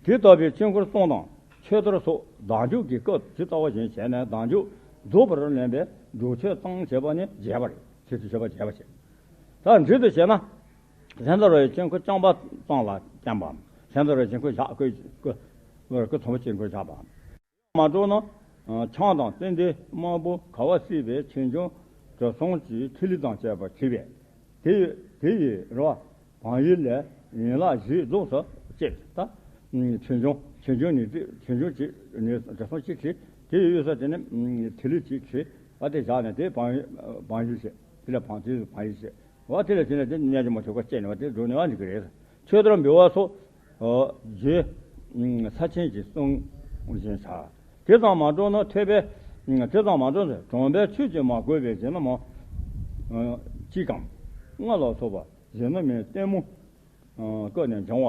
དེ་ལྟ་བུའི་དཀྱིལ་འཁོར་གསུམ་དང་མཆོད་གཏོར་སོགས་བདག་འཇུག་གི་སྐབས་ཇི་ལྟ་བ་བཞིན་བྱས་ནས་བདག་འཇུག་རྫོགས་པར་ལེན་པའི་སྒྲུབ་མཆོད་ཙམ་བྱེད་པ་ནི་རྒྱས་པ་རེད། ཚིག་ཏུ་བྱེད་པ་རྒྱས་པ་བྱེད། ད་འབྲིང་དུ་བྱས་ན། ལྷ་འདྲེ་རོ་ཡི་དཀྱིལ་འཁོར་རྐྱང་པ་ཙམ་ལ་བརྟེན་པའམ། ལྷ་འདྲེ་རོ་ཡི་དཀྱིལ་འཁོར་བཞག་སྐུ་སྐུ་སྐུ་ཚོམ་བུ་དཀྱིལ་འཁོར་བཞག་པའམ། མ་འགྲོ་ན། ཆང་དང་ཙན་དན་དམར་པོ་ག་བ་བསྲེས་པའི་ཆོས་འབྱུང་དྲི་བསུང་གི་ཐིག་ལེ་དང་བཅས་པ་བྲིས་པས། དེ་ཡི་དེ་ཡི་རོ་བང་ཡིག་ལས་ཡན་ལག་བཞི་རྫོགས་སུ་བཅད་པས། ད་ཆོས་འབྱུང་ཆོས་འབྱུང་ནས་ཆོས་འབྱུང་གཅིག་ནས་དྲི་བསུང་གཅིག་བྲིས། དེ་ཡི་དབུས་སུ་དེ་ནས་ཐིག་ལེ་གཅིག་བྲིས་པ་དེ་བཞག་ནས་དེ་བང་ཡིག་བང་ཡིག་བྱས། དེ་ལས་བང་དེ་བང་ཡིག་བྱས། འོ་དེ་ལ་དེ་ནས་དེ་གཉེན་གྱི་མོ་ཆོས་སྐོར་བཅད་ནས་བ་དེ་འགྲོ་ནས་བ་འགྲིག་གི་རེད། ཆོས་དར་འབུལ་བ་སོགས་རྗེ་ས་ཆེན་གྱིས་གསུང་བཞིན་བྱ། དེ་ཙམ་མ་འགྲོ་ན་ཐོས་པས། དེ་ཙམ་མ་འགྲོ་ན་དྲང་པོའི་ཆོས་ཀྱིས་མ་གོས་པའི་གཞོན་ནུ་མ་གཅིག་གམ་ལྔ་ལ་སོགས་པ་གཞོན་ནུ་མའི་ལྟད་མོ་བཀོད་ནས་འབྱུང་བ་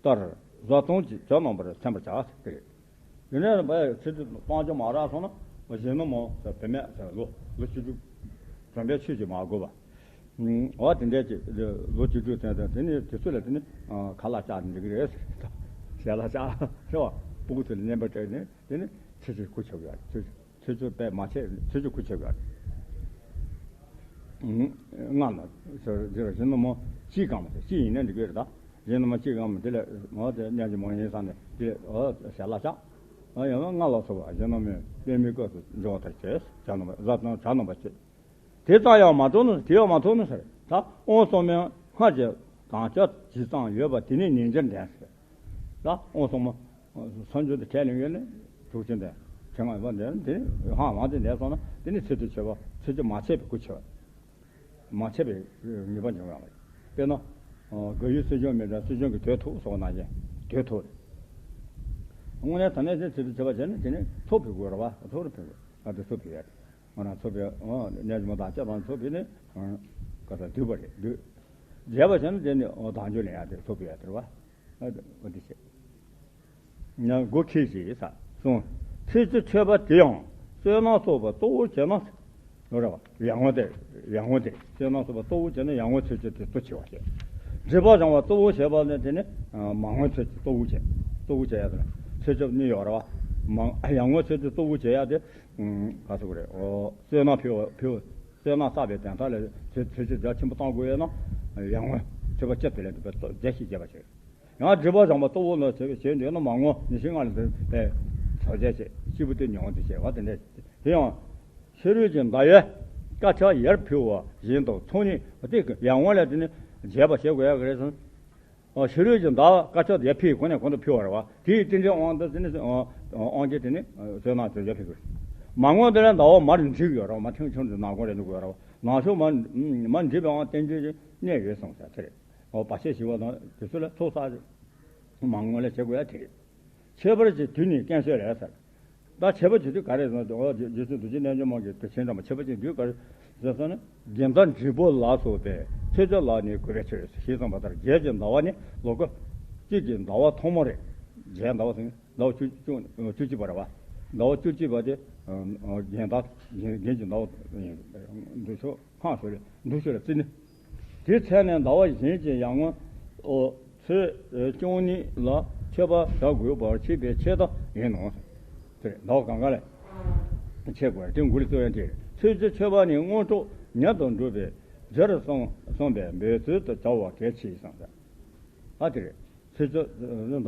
ལྟར་བཟའ་བཏུང་གི་ཇ་རྣམ་པར་མཚོན་པར་བྱ་སྟེ། དེ་ནས་བས་ཚེ་དུས་སྤང་བྱ་མ་རག་སོང་ན་གཞོན་ནུ་མོ་བུད་མེད་ལོ་ལོ་བཅུ་དྲུག་དྲན་པའི་ཆོས་ཀྱིས་མ་གོས་པ། འོ་དེ་འདྲས་ཀྱི་ལོ་བཅུ་དྲུག་ཚན་དང་དེ་ནས་དུས་ཚོད་ལ་དེ་ནི་ཁ་ལག་བཅག་འགྲིག་གི་རེད། ཞལ་ལག་བཅག་རེད་བ། སྤུ་གུ་ཚོ་ལ་བརྙན་པར་སྤྲད་ནས་དེ་ནི་ཚེ་ཆོས་སྐུ་ཆོག་ཡོད་ཚེ་ཆོས་ཚོད་པས་མ་ཆད་ཚེ་ཆོས་སྐུ་ཆོག་ཡོད། ང་ལ་ཟེར་ཟེར་བཞིན་ནོ་མོ་གཅིག་གང་མ་ཟེར་གཅིག་ཡིན་ན་འགྲིག་གི་རེད་ད། བཞིན་ནོ་མོ་གཅིག་གང་མ་དེ་ལས་ང་དེ་གཉའ་གཅིག་མ་ཡིན་ས་ནས་དེ་ལས་ཞལ་ལག་ཆགས། ཡང་ན་ང་ལ་སོགས་པ་བཞིན་ནོ་མོས་པད་མའི་སྐབས་སུ་འབྱུང་བ་ལྟར་བྱས་བྱ་ནོ་མ་བཟའ་བཏུང་བྱ་ནོ་མ་བྱེད། དེ་ཙམ་ཡང་མ་གཏོགས་ནོ་དེ་ཡང་མ་གཏོགས་ནོ་ཟེར་ད་དབང་སོང་མོའི་སྔར་གྱི་དང་ཆ་ཇི་ཙམ་ཡོད་པ་དེ་ནི་ཉིན་གྱར་འདྲེན་ཟེར། ད་དབང་སོང་མོ། སངས་རྒྱས་དེ་ཁས་ལེན་ཡོད་ནི་དྲུག་ཅུ་འདས། ཁྱེད་ང་ཡོད་པ་འདས་དེ་ཧང་མ་དེ་འདས་སོང་ན་དེ་ནི་ཚེ་དུས་ཆོད་པ་ཚེ་དུས་མ་ཆད་པའི་སྐུ་ཆོད་པ། མ་ཆད་པའི་ངེས་པ་འབྱུང་བ་རེད། དཔེར་ན། དགའ་ཡུལ་སྲིད་སྐྱོང་མི་འདྲ་སྲིད་སྐྱོང་གི་དོད་ཐུག་སོགས་ན་ཡང་དོད་ཐུག་རེད། དངོས་གནས་ད་ནས་ཚེ་དུས་ཆོད་པ་བྱས་ན་དེ་ནི་ཚོགས་ཕུལ་དགོས་རེད་བ་ཚོགས་རེ་ཕུལ་དགོས་ཨ་དེ་ཚོགས་ཕུལ་ཡ་རེད། ང་རང་ཚོགས་པའི་གནས་ཀྱི་མ་དང་ལྕགས་དང་ཚོགས་ཕུལ་ནི། ག་ས་དུས་པ་རེད་དུས། བྱས་པ་བྱས་ན་དེ་ནི་དང་ཆོས་ལེན་ཡ་དེ་ཚོགས་ཕུལ་ཡ་དེ་རེད་བ། འོ་དེ་བྱས། ཡང་སྒོ་ཁྱེར་ཞེས་ས་གསུངས། ཚེ་ཆོས་ཆོད་པ་དེ་ཡང་བསོད་ནམས་གསོག་པ་གཙོ་བོ་བྱས་ན། ལོ་ར་བ་ཡར་ངོ་དེ་ཡར་ངོ་དེ་བསོད་ནམས་གསོག་པ་གཙོ་བོ་བྱས་ན་ཡར་ངོ་ཚེ་ཆོས་དེ་གཙོ་ཆེ་བ་བྱས། སྒྲིབ་པ་སྦྱང་བ་གཙོ་བོ་བྱས་པ་ནི་དེ་ནི་མར་ངོ་ཚེ་ཆོས་གཙོ་བོ་བྱས་གཙོ་བོ་བྱས་ཡ་དེ་ལ་ཚེ་ཆོས་གཉིས་ཡོད་ར་བ། མ་ཡར་ངོ་ཚེ་ཆོས་གཙོ་བོ་བྱས་ཡ་དེ་ག་ཟེར་དགོས་རེད་ཨོ་བསོད་ནམས་ཕུལ་བ་ཕུལ་བསོད་ནམས་བསགས་པའི་དན་རྟགས་ལ་ཚེ་ཚེ་ཆོས་རྒྱ་ཆེན་པོ་བཏང་དགོས་ཡོད་ན་ཡར་ངོ་ཚེ་བ་སྐྱབས་དེ་ལས་འདུག་པའི་རྒྱ་ཞིག་བྱས་པ་བྱས། ཡང་སྒྲིབ་པ་སྦྱང་བ་གཙོ་བོ་ལ་བྱེད་པའི་བྱེད་འདོད་ན་མར་ངོ་ཉི་ཤུ་ལྔ་ལ་འདོད་པའི་བྱ་བྱེད་བྱེད་སྐྱེས་བུ་སྟེ་ཉོན་དུ་བྱེད་པ་དེ་འདྲ་དེ་ཡང་ཕྱི་རོལ་གྱི་ཟླ་བའི་དཀར་ཆག་ཡར་ཕུལ་བ་བཞིན་དུ་ཚོགས་གཉིས་དེ་ཡར་ངོ་ལ་དེ་ནི་རྒྱས་པ་བྱེད་དགོས་ཡ་གི་རེད་ཟེར། ཕྱི་རོལ་གྱི་ཟླ་བ་དཀར་ཆག་ཡར་ཕུལ་གོང་ནས་གོང་དུ་ཕུལ་བ་རེད་བ་དེའི་རྟེན་འབྲེལ་དབང་དུ་དེ་ནི་དབང་གྱི་དེ་ནི་བསོད་ནམས་དེ་ཡར་ཕུལ་དགོས། མར་ངོ་དེ་ལ་ཟླ་བ་མར་འགྲིབ་ཡོད་རེད་བ་མར་ཐེངས་ཆུང་དུ་ནག་གོང་རེད་འདུག་དགོས་རེད་བ་ནག་ཕྱོགས་མར་མར་འགྲིབ་པའང་རྟེན་འབྲེལ་གྱི་གནས་ཡོད་གསུངས་ས་དེ་རེད། འོ་བ་ཤད་ཞི་བ་དང་དེ་ཚོ་ལ་ཚོགས་བསགས་མང་ངོ་ལ་བྱེད་དགོས་ཡ་དེ་རེད། ཁྱད་པར་གྱི་དུས་ནི་རྐྱེན་སོས་རེད་ཟེར། ད་ཁྱད་པར་གྱི་དུས་ག་རེ་ཟེར་ན་འོ་རྗེ་བཙུན་རྡོ་རྗེ་རྣལ་འབྱོར་མ་གི་དུས་ཆེན་འདྲ་མ་ཁྱད་པར་གྱི་དུས་ག་རེ་ཟེར་ཟེར་ན་དགེ་ཟླ་འབྲིང་པོ་ལ་སོགས་པའི་ཚེས་བཅུ་ལ་ནི་དགོས་པའི་ཕྱིར་ཞེས་གསུངས་པ་ལྟར་རྒྱལ་གྱི་ཟླ་བ་ནི་ལོ་ཀ་གཅིག་གི་ཟླ་བ་ཐོག་མ་རེད། རྒྱལ་ཟླ་བ་ཟེར་ན་ཟླ་བ་བཅུ་བཅུ་བཅུ་གཅིག་པ་རེད་བ། ཟླ་བ་བཅུ་གཅིག་པ་དེ་རྒྱལ་ཟླ་རྒྱལ་གྱི་ཟླ་བ་ཡིན། འདུ་ཤོག་ཧང་ཞོར་ལས་འདུ་ཤོར་ལ་བརྩི་ནི། དེའི་ཚེ་ནས་ཟླ་བ་གཞན་གྱི་ཡར་ངོ་ཚེས་བཅུ་གཉིས་ལ་མཆོད་པ་བྱ་དགོས་པར་བྱེད་པའི་ཆེད་དུ་ཡིན་ནོ། དེར་ཟླ་བ་གང་ག་ལ་ཕྱེ་དགོས་དེ་མགུ་ལ་རྩོད་ཡན་དེ་ཚེས་བཅུ་མཆོད་པ་ནི་དངོས་གྲུབ་ཉིད་དུ་འགྲུབ་པའི་རྒྱུར་གསུངས་གསུངས་པས་འབད་ཚུལ་དུ་བྱ་བ་གལ་ཆེ་ཞིང་། ཨ་དེ་རེད། ཚེས་བཅུ་ཟླ་བ།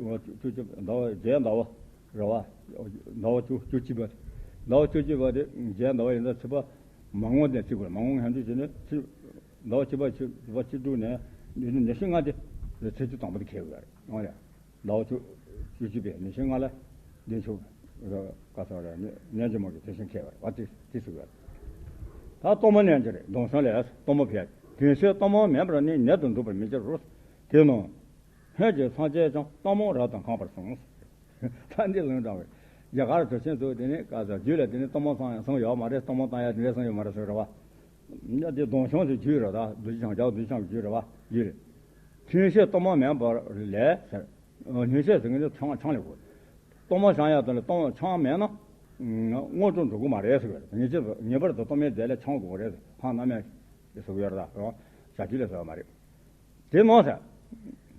བཅུ་བཅུ་ཟླ་བ་རྒྱལ་ཟླ་བ་རེད་བ། ཟླ་བ་བཅུ་བཅུ་གཅིག་པ། ཟླ་བ་བཅུ་གཅིག་པ་དེ་རྒྱལ་ཟླ་བ་ཡིན་ཙང་ཚེས་པ་མར་ངོ་དེ་བརྩི་དགོས་མར་ངོ་ངན་འདུག་བྱས་ནས་ཚེས་ཟླ་བ་བཅུ་པ་བཅུ་པ་བཅུ་དྲུག་ནས་ཉི་ཤུ་ལྔ་དེ་ཚེས་བཅུ་དང་པོ་དེ་འཁེལ་དགོས་རེད་ཨང་རེད། ཟླ་བ་བཅུ་བཅུ་གཅིག་པའི་ཉི་ཤུ་ལྔ་ལ་འདི་ཆུ་ག་ས་རེད་ནས་ཉན་གྱི་མོ་གི་དེ་བཞིན་འཁེལ་བ་རེད་བ་དེ་དེ་ཟེར་དགོས་རེད། ད་གཏོར་མ་ནན་གྱི་རེད་སྡོམ་བྱང་ལས་གཏོར་མ་ཕལ་དོན་ཆེན་གཏོར་མ་མེད་པར་ནི་ཉེ་དུ་འགྲུབ་པར་མི་འགྱུར་རོ། དེ་ནོ། སྔོན་གྱི་སངས་རྒྱས་ཀྱང་གཏོར་མ་རབ་ཏུ་འཁང་བར་གསུངས། ད་འདི་ལུང་དྲངས་པས། རྒྱ་གར་གྲུབ་ཆེན་ཚོས་དེ་ནི་བཀའ་ཟེར་རྒྱུད་ལ་དེ་ནི་གཏོར་མ་བསང་ཡང་བསང་ཡོད་མ་རེད་གཏོར་མ་བཏང་ཡ་དེ་འདྲའི་བསང་ཡོད་མ་རེད་ཟེར་རེད་བ། ཡ་དེ་སྡོམ་བྱང་ཟེར་རྒྱུད་རེད་ད་རྡོ་རྗེ་འཆང་རྒྱལ་བ་རྡོ་རྗེ་འཆང་གི་རྒྱུད་རེད་བ་རྒྱུད་རེད། ཐུན་བཞི་གཏོར་མ་མེད་པར་ལས་ཟེར། ཐུན་བཞི་ཟེར་མཁན་དེ་ཆང་ཆང་ལས་གོ། གཏོར་མ་བཤམས་ཡག་དེ་ལ་གཏོར་མ་ཆང་མེད་ན་དངོས་གྲུབ་འགྲུབ་གི་མ་རེད་ཟེར་གི་རེད། ངེས་ཅན་ངེས་པར་དུ་གཏོར་མའི་རྫས་ལས་ཆང་དགོས་རེད། ཕ་ནམ་ཡང་ཟེར་གི་ཡོད་རེད། ད་བྱ་རྒྱུད་ལ་ཟེར་བ་མ་རེད། དེ་མ་ཟད།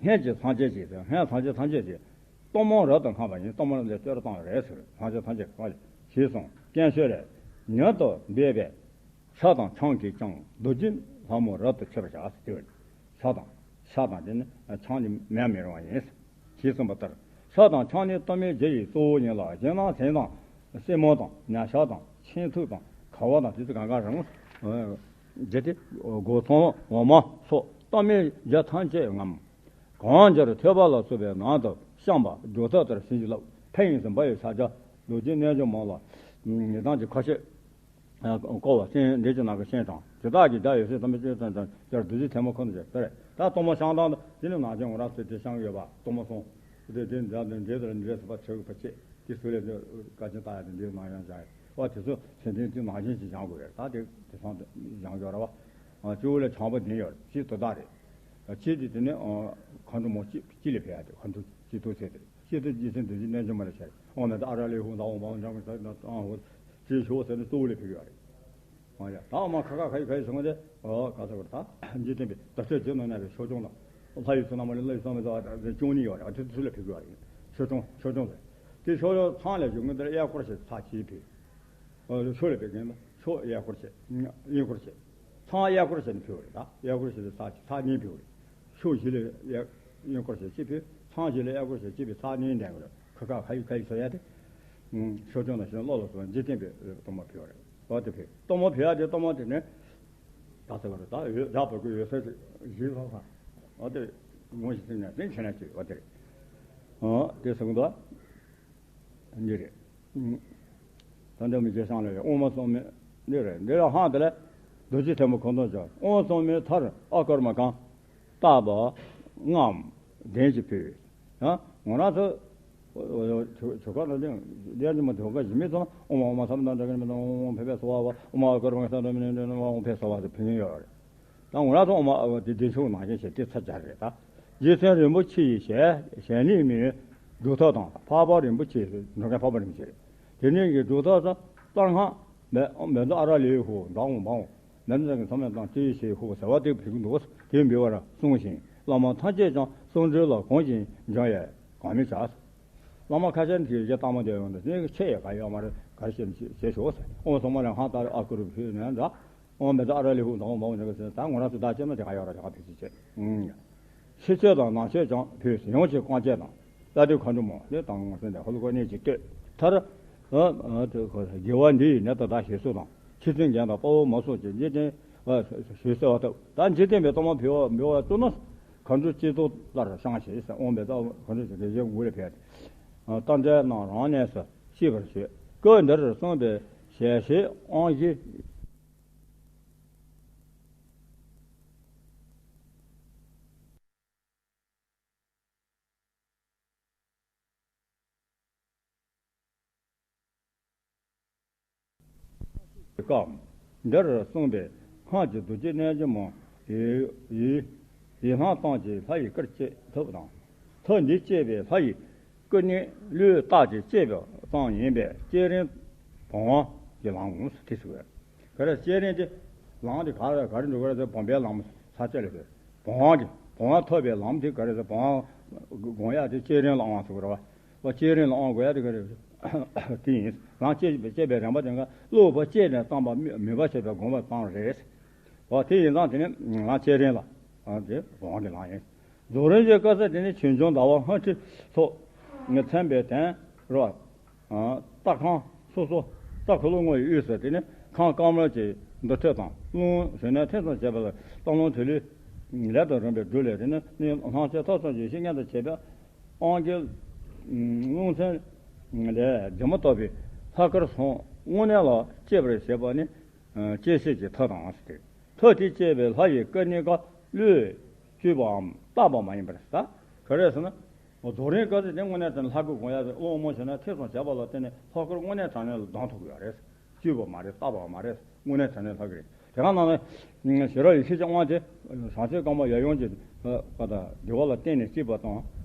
སྔོན་གྱི་སངས་རྒྱས་ཀྱིས་ཟེར། སྔོན་སངས་རྒྱས་ཐམས་ཅད་ཀྱིས་གཏོར་མ་རབ་ཏུ་བསྔགས་པ་ཡིན། གཏོར་མ་ལ་བསྟོད་ར་བཏང་བ་རེད་ཟེར། སངས་རྒྱས་ཐམས་ཅད་ཀྱིས་ཞེས་གསུངས། མཁན་ཆོས་ལས། མྱུར་དུ་འབད་པས་ཕྱག་དང་ཆང་གིས་ཀྱང་རྡོ་རྗེ་ལྷ་མོ་རབ་ཏུ་མཆོད་པར་བྱ། ཟེར་དེ་བས། ཕྱག་དང་། ཕྱག་དང་དེ་ནི་ཆང་ནི་མེད་མི་རུང་བ་ཡིན། ཞེས་གསུངས་པ་ལྟར། ཕྱག་དང་ཆང་ནི་གཏོར་མའི་རྒྱུ་ཡི་གཙོ་བོ་ཡིན་ལ། གཞན་ན་གཟན་དང་སེན་མོ་དང་ཉ་ཤ་དང་ཆེན་ཐུག་དང་ཁ་བ་དང་དེ་ཚོ་གང་གང་རུང་། རྒྱུ་དེ་སྒོ་ཚང་འོ་མ་སོགས་གཏོར་མའི་རྒྱུ་ཐམས་ཅད་ངམ། གང་འབྱོར་ཐོད་པ་ལ་སོགས་པའི་ནང་དུ་བཤམས་པ་སྒྲུབ་ཐབས་ལྟར་བྱིན་གྱིས་བརླབས། ཕན་ཡོན་ཟིན་པ་ཡི་ཕྱག་རྒྱ་རྡོ་རྗེ་རྣལ་འབྱོར་མ་ལ་ཉི་ལྡང་གི་ཁ་ཕྱེ། བསྐོར་བ་སྤྱན་འདྲེ་གྱི་ནག་གི་སྤྱན་དང་དེ་དག་གི་རྒྱ་ཡོད་ཚད་ཐམས་ཅད་ཀྱང་ཀྱང་རྡོ་རྗེ་ཐལ་མོ་ཁོ་ན་ཅིག་ཟེར། ད་གཏོར་མ་བཤམས་སྟངས་དེ་ནི་ནང་ཆེན་ངོ་ར་ཚོས་དེ་བཤམས་ཡོད་པ་གཏོར་མ་གསུམ། དེ་དེ་འདྲ་དེ་འདྲེ་དང་འདྲེ་ཟེར་བ་ཆོས་ཀྱི་བུ་ཆེ་དེ་ཚོ་ལས་དེ་བཀའ་ཆེན་ལྟ་ཡ་དེ་འདྲེ་ནང་ཡང་བཞག་ཡོད་པ། དེ་ཚོ་ཚེ་འདས་དེ་ནང་བཞིན་ཅིག་བཞེངས་དགོས་རེད། ད་དེ་དེ་སང་དེ་བཞེངས་ཡོད་ར་བ། སྤྱི་བོ་ལ་བྱམས་པ་ལྡན་ཡོད་རེད། ཅིག་དོ་བདག་རེད། ད་ཅིག་དེ་དེ་ནི་མཁའ་འགྲོ་མ་སྤྱི་སྤྱི་ལ་ཕེབས་ཡ་དེ་མཁའ་འགྲོ་སྤྱི་ཐུག་ཚེ་དེ་རེད། ཤེས་ཏེ་རྗེ་བཙུན་བདུད་རྩི་རྣལ་འབྱོར་མ་ལ་ཕྱག་འོ་མེ་ཏོག་ཨ་ར་ལི་ཧུ་ཟ་འོང་བ་འཇམ་གྱི་ས་ན་ཏང་ཧོ་ཅེས་ཞུ་ཟེར་ནས་གཙོ་བོ་ལ་ཕེབས་ཡོད་རེད། ཨ་ཡ་ད་མ་ཁ་ཁ་ཁ་ཡི་ཁ་ཡི་སོང་སྟེ་ཨོ་ག་ས་བར་ད་འཇིག་རྟེན་པའི་བདག་ཆོས་རྗེ་ནོར་གནས་པའི་ཆོས་སྐྱོང་དང་ལྷ་ཡི་བསོད་ནམས་མ་ལས་ལྷ་ཡི་བསོད་ནམས་ཟ་བ་དང་བཅུ་གཉིས་ཡོད་རེད། ཨ་དེ་ཚོ་ལ་ཕེབས་ཡོད་རེད། ཆོས་སྐྱོང་ཆོས་སྐྱོང་ཟེར་དེ་ཆོས་སྐྱོང་ཚང་ལས་བྱུང་ངོ་དེར་གཡས་སྐོར་ཞིག་ཚར་གཅིག་ཕེབས། ཨོ་ཆོས་ལ་ཕེབས་མཁན་ལ་ཆོས་གཡས་སྐོར་བྱས། གཡས་སྐོར་བྱས། ཚང་གཡས་སྐོར་བྱས་ནས་ཕེབས་པ་རེད། ད་གཡས་སྐོར་བྱས་ཏེ་ཚར་ཚར་གཉིས་ཕེབས་པ་རེད། ཕྱོགས་བཞི་ལ་གཡས་གཡོན་སྐོར་བྱས་གཅིག་ཕེབས། ཚང་བཞི་ལ་གཡས་སྐོར་བྱས་གཅིག་ཕེབས། ཚར་གཉིས་ལྡན་པ་རེད། ཁ་ཁ་ཁ་ཡི་ཁ་ཡི་ཟེར་ཡ་དེ། ཆོས་སྐྱོང་དང་ཞིང་བློ་ལ་སོགས་འཇིག་རྟེན་པའི་གཏོར་མ་ཕེབས་པ་རེད། འོ་དེ་ཕེབས་གཏོར་མ་ཕེབས་ཡ་དེ་གཏོར་མ་དེ་ནི། ད་ཚེ་བ་རེད། ད་ཡོད་རྒྱག་པ་ཀུན་ཡོད་ས་ཞིག་བཞི་ལྷག་ས། འོ་དེ་ངོ་ཞིག་སེམས་ནས་སེམས་ཆེ་ན་ཅིག་འོ་དེ་རེད། འོ་དེ་སོང་དུས། འདི་རེད། ད་འདི་མི་རྗེ་སང་ལ་ཡོད་དབུ་མ་གསུམ་མེད་འདི་རེད། འདི་ལ་ཧང་དེ་ལ་རྡོ་རྗེ་ཐལ་མོ་ཁོ་ན་ཅིག་དབུ་མ་གསུམ་མེད་མཐར་ཨ་ཀརྨ་གང་བཏགས་པ་ལྔའམ་ལྡན་ཅིག་ཕུལ། ཡང་ངོ་རང་ཚོ་ཆོ་ག་ལ་ལྡན་ལྡན་ཅིག་མ་དོ་ག་ཞིག་མི་ཚོ་ན་དབུ་མ་དབུ་མ་ཐལ་མོ་དང་འདྲ་གི་མི་དང་དབུ་མ་ཕེབས་པའི་སོ་བ་བ་དབུ་མ་ཨ་ཀརྨ་གང་བཏགས་པ་ལྔའམ་ལྡན་ཅིག་ཕུལ་མཁན་ཡོད་རེད། ད་ང་རང་ཚོ་འོ་མ་འོ་དེ་བདེ་མཆོག་ནང་བཞིན་བྱས་ཏེ་ཚར་སྦྱར་རེད། ད་རྗེ་བཙུན་རིན་པོ་ཆེ་ཡི་ཞལ་ཞལ་ནས་མི་སྒྲུབ་ཐབས་དང་འཕགས་པ་རིན་པོ་ཆེ་འགྲོ་མཁན་འཕགས་པ་རིན་པོ་ཆེ་རེད། དེ་ནས་ཀྱི་སྒྲུབ་ཐབས་དང་གཏེར་སྔགས་མེ་མེ་ཏོག་ཨ་ར་ལི་ཧུ་བདག་འོང་བ་འོང་མེ་ཏོག་གི་མཚམས་མེད་དང་ཏི་ཤེ་ཧུ་ཟེར་བ་དེ་བྲིས་ཀྱི་འདུག་དེ་འབུལ་བར་གསུངས་ཤིང་བླ་མ་ཐམས་ཅད་ཀྱང་གསུང་སྒྲོས་ལ་གོང་བཞིན་སྦྱང་ཡས་གང་མི་བྱ། བླ་མ་ཁ་ཤས་ཀྱིས་རྗེ་བཏང་མ་དེ་ཡོང་དུས་དེ་ཆེ་ཡས་ག་ཡོད་མ་རེད། ག་རེ་བྱས་ནས་བྱས་ཤོག་ཟེར། ཨོ་སོང་མ་ལ་ཧང་ཏ་རེ་ཨ་ཀུ་རུ་ཕུལ་ནས་འདྲ། ཨོ་མེ་ཏོག་ཨ་ར་ལི་ཧུ་དང་མང་མང་ཟེར་ད་ང་རང་ཚོ་བདག་བྱེད་ན་དེ་ག་ཡོད་ར་དེ་ག་ཕེབས་ཤིག་བྱེད། ཕྱི་མཆོད་དང་ནང་མཆོད་ཀྱང་ཕུལ་ཡོངས་ཀྱི་སྐོང་བྱེད་དང་། ལྟ་དུས་མཁའ་འགྲོ་མ་ལས་དང་ངོ་སོན་དེ་ཧོ་ལུ་ཀོ་གནས་ཀྱི་བསྟོད་མཐར། དགེ་བ་འདི་ཡིས་ནད་དང་བདག་ཞེས་སུ་དང་། མཆེ་བཙུན་རྒན་དང་དཔའ་བོ་མ་སོགས་ཀྱི་འཇིག་རྟེན་པ་ཞེས་གསོལ་བ་བཏབ། ད་འཇིག་རྟེན་པའི་གཏོར་མ་ཕུལ་བ་འབུལ་བ་བཏུབ་ན། མཁའ་འགྲོ་སྤྱི་གཙུག་ལྟར་བཤམས་ཤིག་ཟེར། དབང་པོའི་རྩ་བ་མཁའ་འགྲོ་ཀྱི་རིགས་བཞི་མགུལ་ལ་ཕེབས་ཏེ། རྟ་མགྲིན་རྣམས་རང་གནས་སུ་ཤེས་པར་བྱོས། སྐབས་འདིར་གསུངས་པའི་ཞལ་བཞེས་དབང་བཞི། སྐབས་འདིར་གསུངས་པའི་སྔགས་ཀྱི་རྡོ་རྗེ་རྣལ་འབྱོར་མ་ཡི་ཡི་ཡི་ལྷག་བཏང་གིས་ལྷ་ཡི་སྐུར་བསྐྱེད་ཐུབ་དང་། ཐུབ་འདི་བསྐྱེད་པའི་ལྷ་ཡི་སྐུ་ནི་བློས་བཏགས་ཀྱིས་བསྐྱེད་པའི་ཙམ་ཡིན་པས་བསྐྱེད་རིམ་བུམ་དབང་གི་ལམ་ངོ་སུ་ཐིག་ཟེར་བས། ག་རེ་བསྐྱེད་རིམ་དེ་ལམ་དེ་ག་རེ་ག་རེ་འགྲོ་གི་རེད་ཟེར་བུམ་པའི་ལམ་ས་བཅད་ལས་ཟེར། བུམ་དབང་གི་བུམ་དབང་ཐོབ་པའི་ལམ་དེ་ག་རེ་ཟེར། བུམ་དབང་སྒོམ་ཡག་དེ་བསྐྱེད་རིམ་ལ་དབང་ཟེར་གི་རེད་བ། བ་བསྐྱེད་རིམ་ལ་དབང་དགོས་ཡག་དེ་ག་རེ་ཟེར། དེ་ཡིན། ལམ་བསྐྱེད་བསྐྱེད་པའི་རིམ་པ་དེ་ག་བློ་བ་བསྐྱེད་ནས་བཏང་བ་མོས་པ་བྱས་པའི་སྒོམ་པ་བཏང་རེད། བ་དེ་ཡིན་ཙང་དེ་ནི་ལམ་བསྐྱེད་རིམ་ལ་དེ་བུམ་དབང་གི་ལམ་ཡིན། རྫོགས་རིམ་གྱི་སྐབས་སུ་དེ་ནི་ཆོས་འབྱུང་ཟླ་བ་སྔ་ཕྱི་སོགས་མཚན་པའི་དོན་རོ། རྟ་ཁང་སོ་སོ་རྟ་འཁོར་ལོ་ངོ་ཡི་དབུས་སུ་དེ་ནི་ཁང་དཀར་མོ་གྱི་འདུ་ཁྲིད་དང་རླུང་ཞུ་ནས་ཐེ་ཚོམ་བྱེད་པ་ལ་རྟ་ལུང་ཐོས་ལི་ལས་དང་རིམ་པས་སྒྲུབ་ལས་དེ་ནི་སྣང་ཆེན་ཐོབ་ཚོམ་གྱི་བཤེས་གཉེན་དུ་བྱེད་པའི་དབང་གི་རླུང་སེམས་ལས་སྒྱུ་མ་ལྟ་བུའི་ལྷ་སྐུར་སོང་དངོས་གནས་ལ་སྐྱེ་བར་བྱེད་པ་ནི། ཅེས་བཤད་ཀྱི་མཐའ་དང་ཟེར། མཐའ་དེ་བཅད་པའི་ལྷ་ཡི་སྐུ་གཉིས་ཀ་བློས་བཅོས་པའམ་བཏགས་པ་མ་ཡིན་པར་ཟེར། ག་རེ་ཟེར་ན། རྫོགས་རིམ་སྐབས་སུ་དེ་དངོས་གནས་དྲང་གནས་ལྷ་སྐུ་སྒོམ་ཡག་དེ་དབང་མོ་བྱས་ན་ཐེ་ཚོམ་བྱས་པ་ལ་བརྟེན་ནས་ལྷ་སྐུར་དངོས་གནས་དྲང་གནས་ལ་ལྡང་ཐུབ་ཀྱི་ཡོད་རེད། བཅོས་པ་མ་རེད། བཏགས་པ་མ་རེད། དངོས་གནས་དྲང་གནས་ལྷ་སྐུ་རེད། དེ་ག་ནང་ནས་ཞེ་རབ་ཡེ་ཤེས་ཀྱི་དབང་དེ་བྱང་ཆུབ་སེམས་དཔའ་ཡབ་ཡུམ་གྱི་བཀའ་དང་འདུལ་བ་ལ་བརྟེན་ནས་སྐྱེས་པ་དང་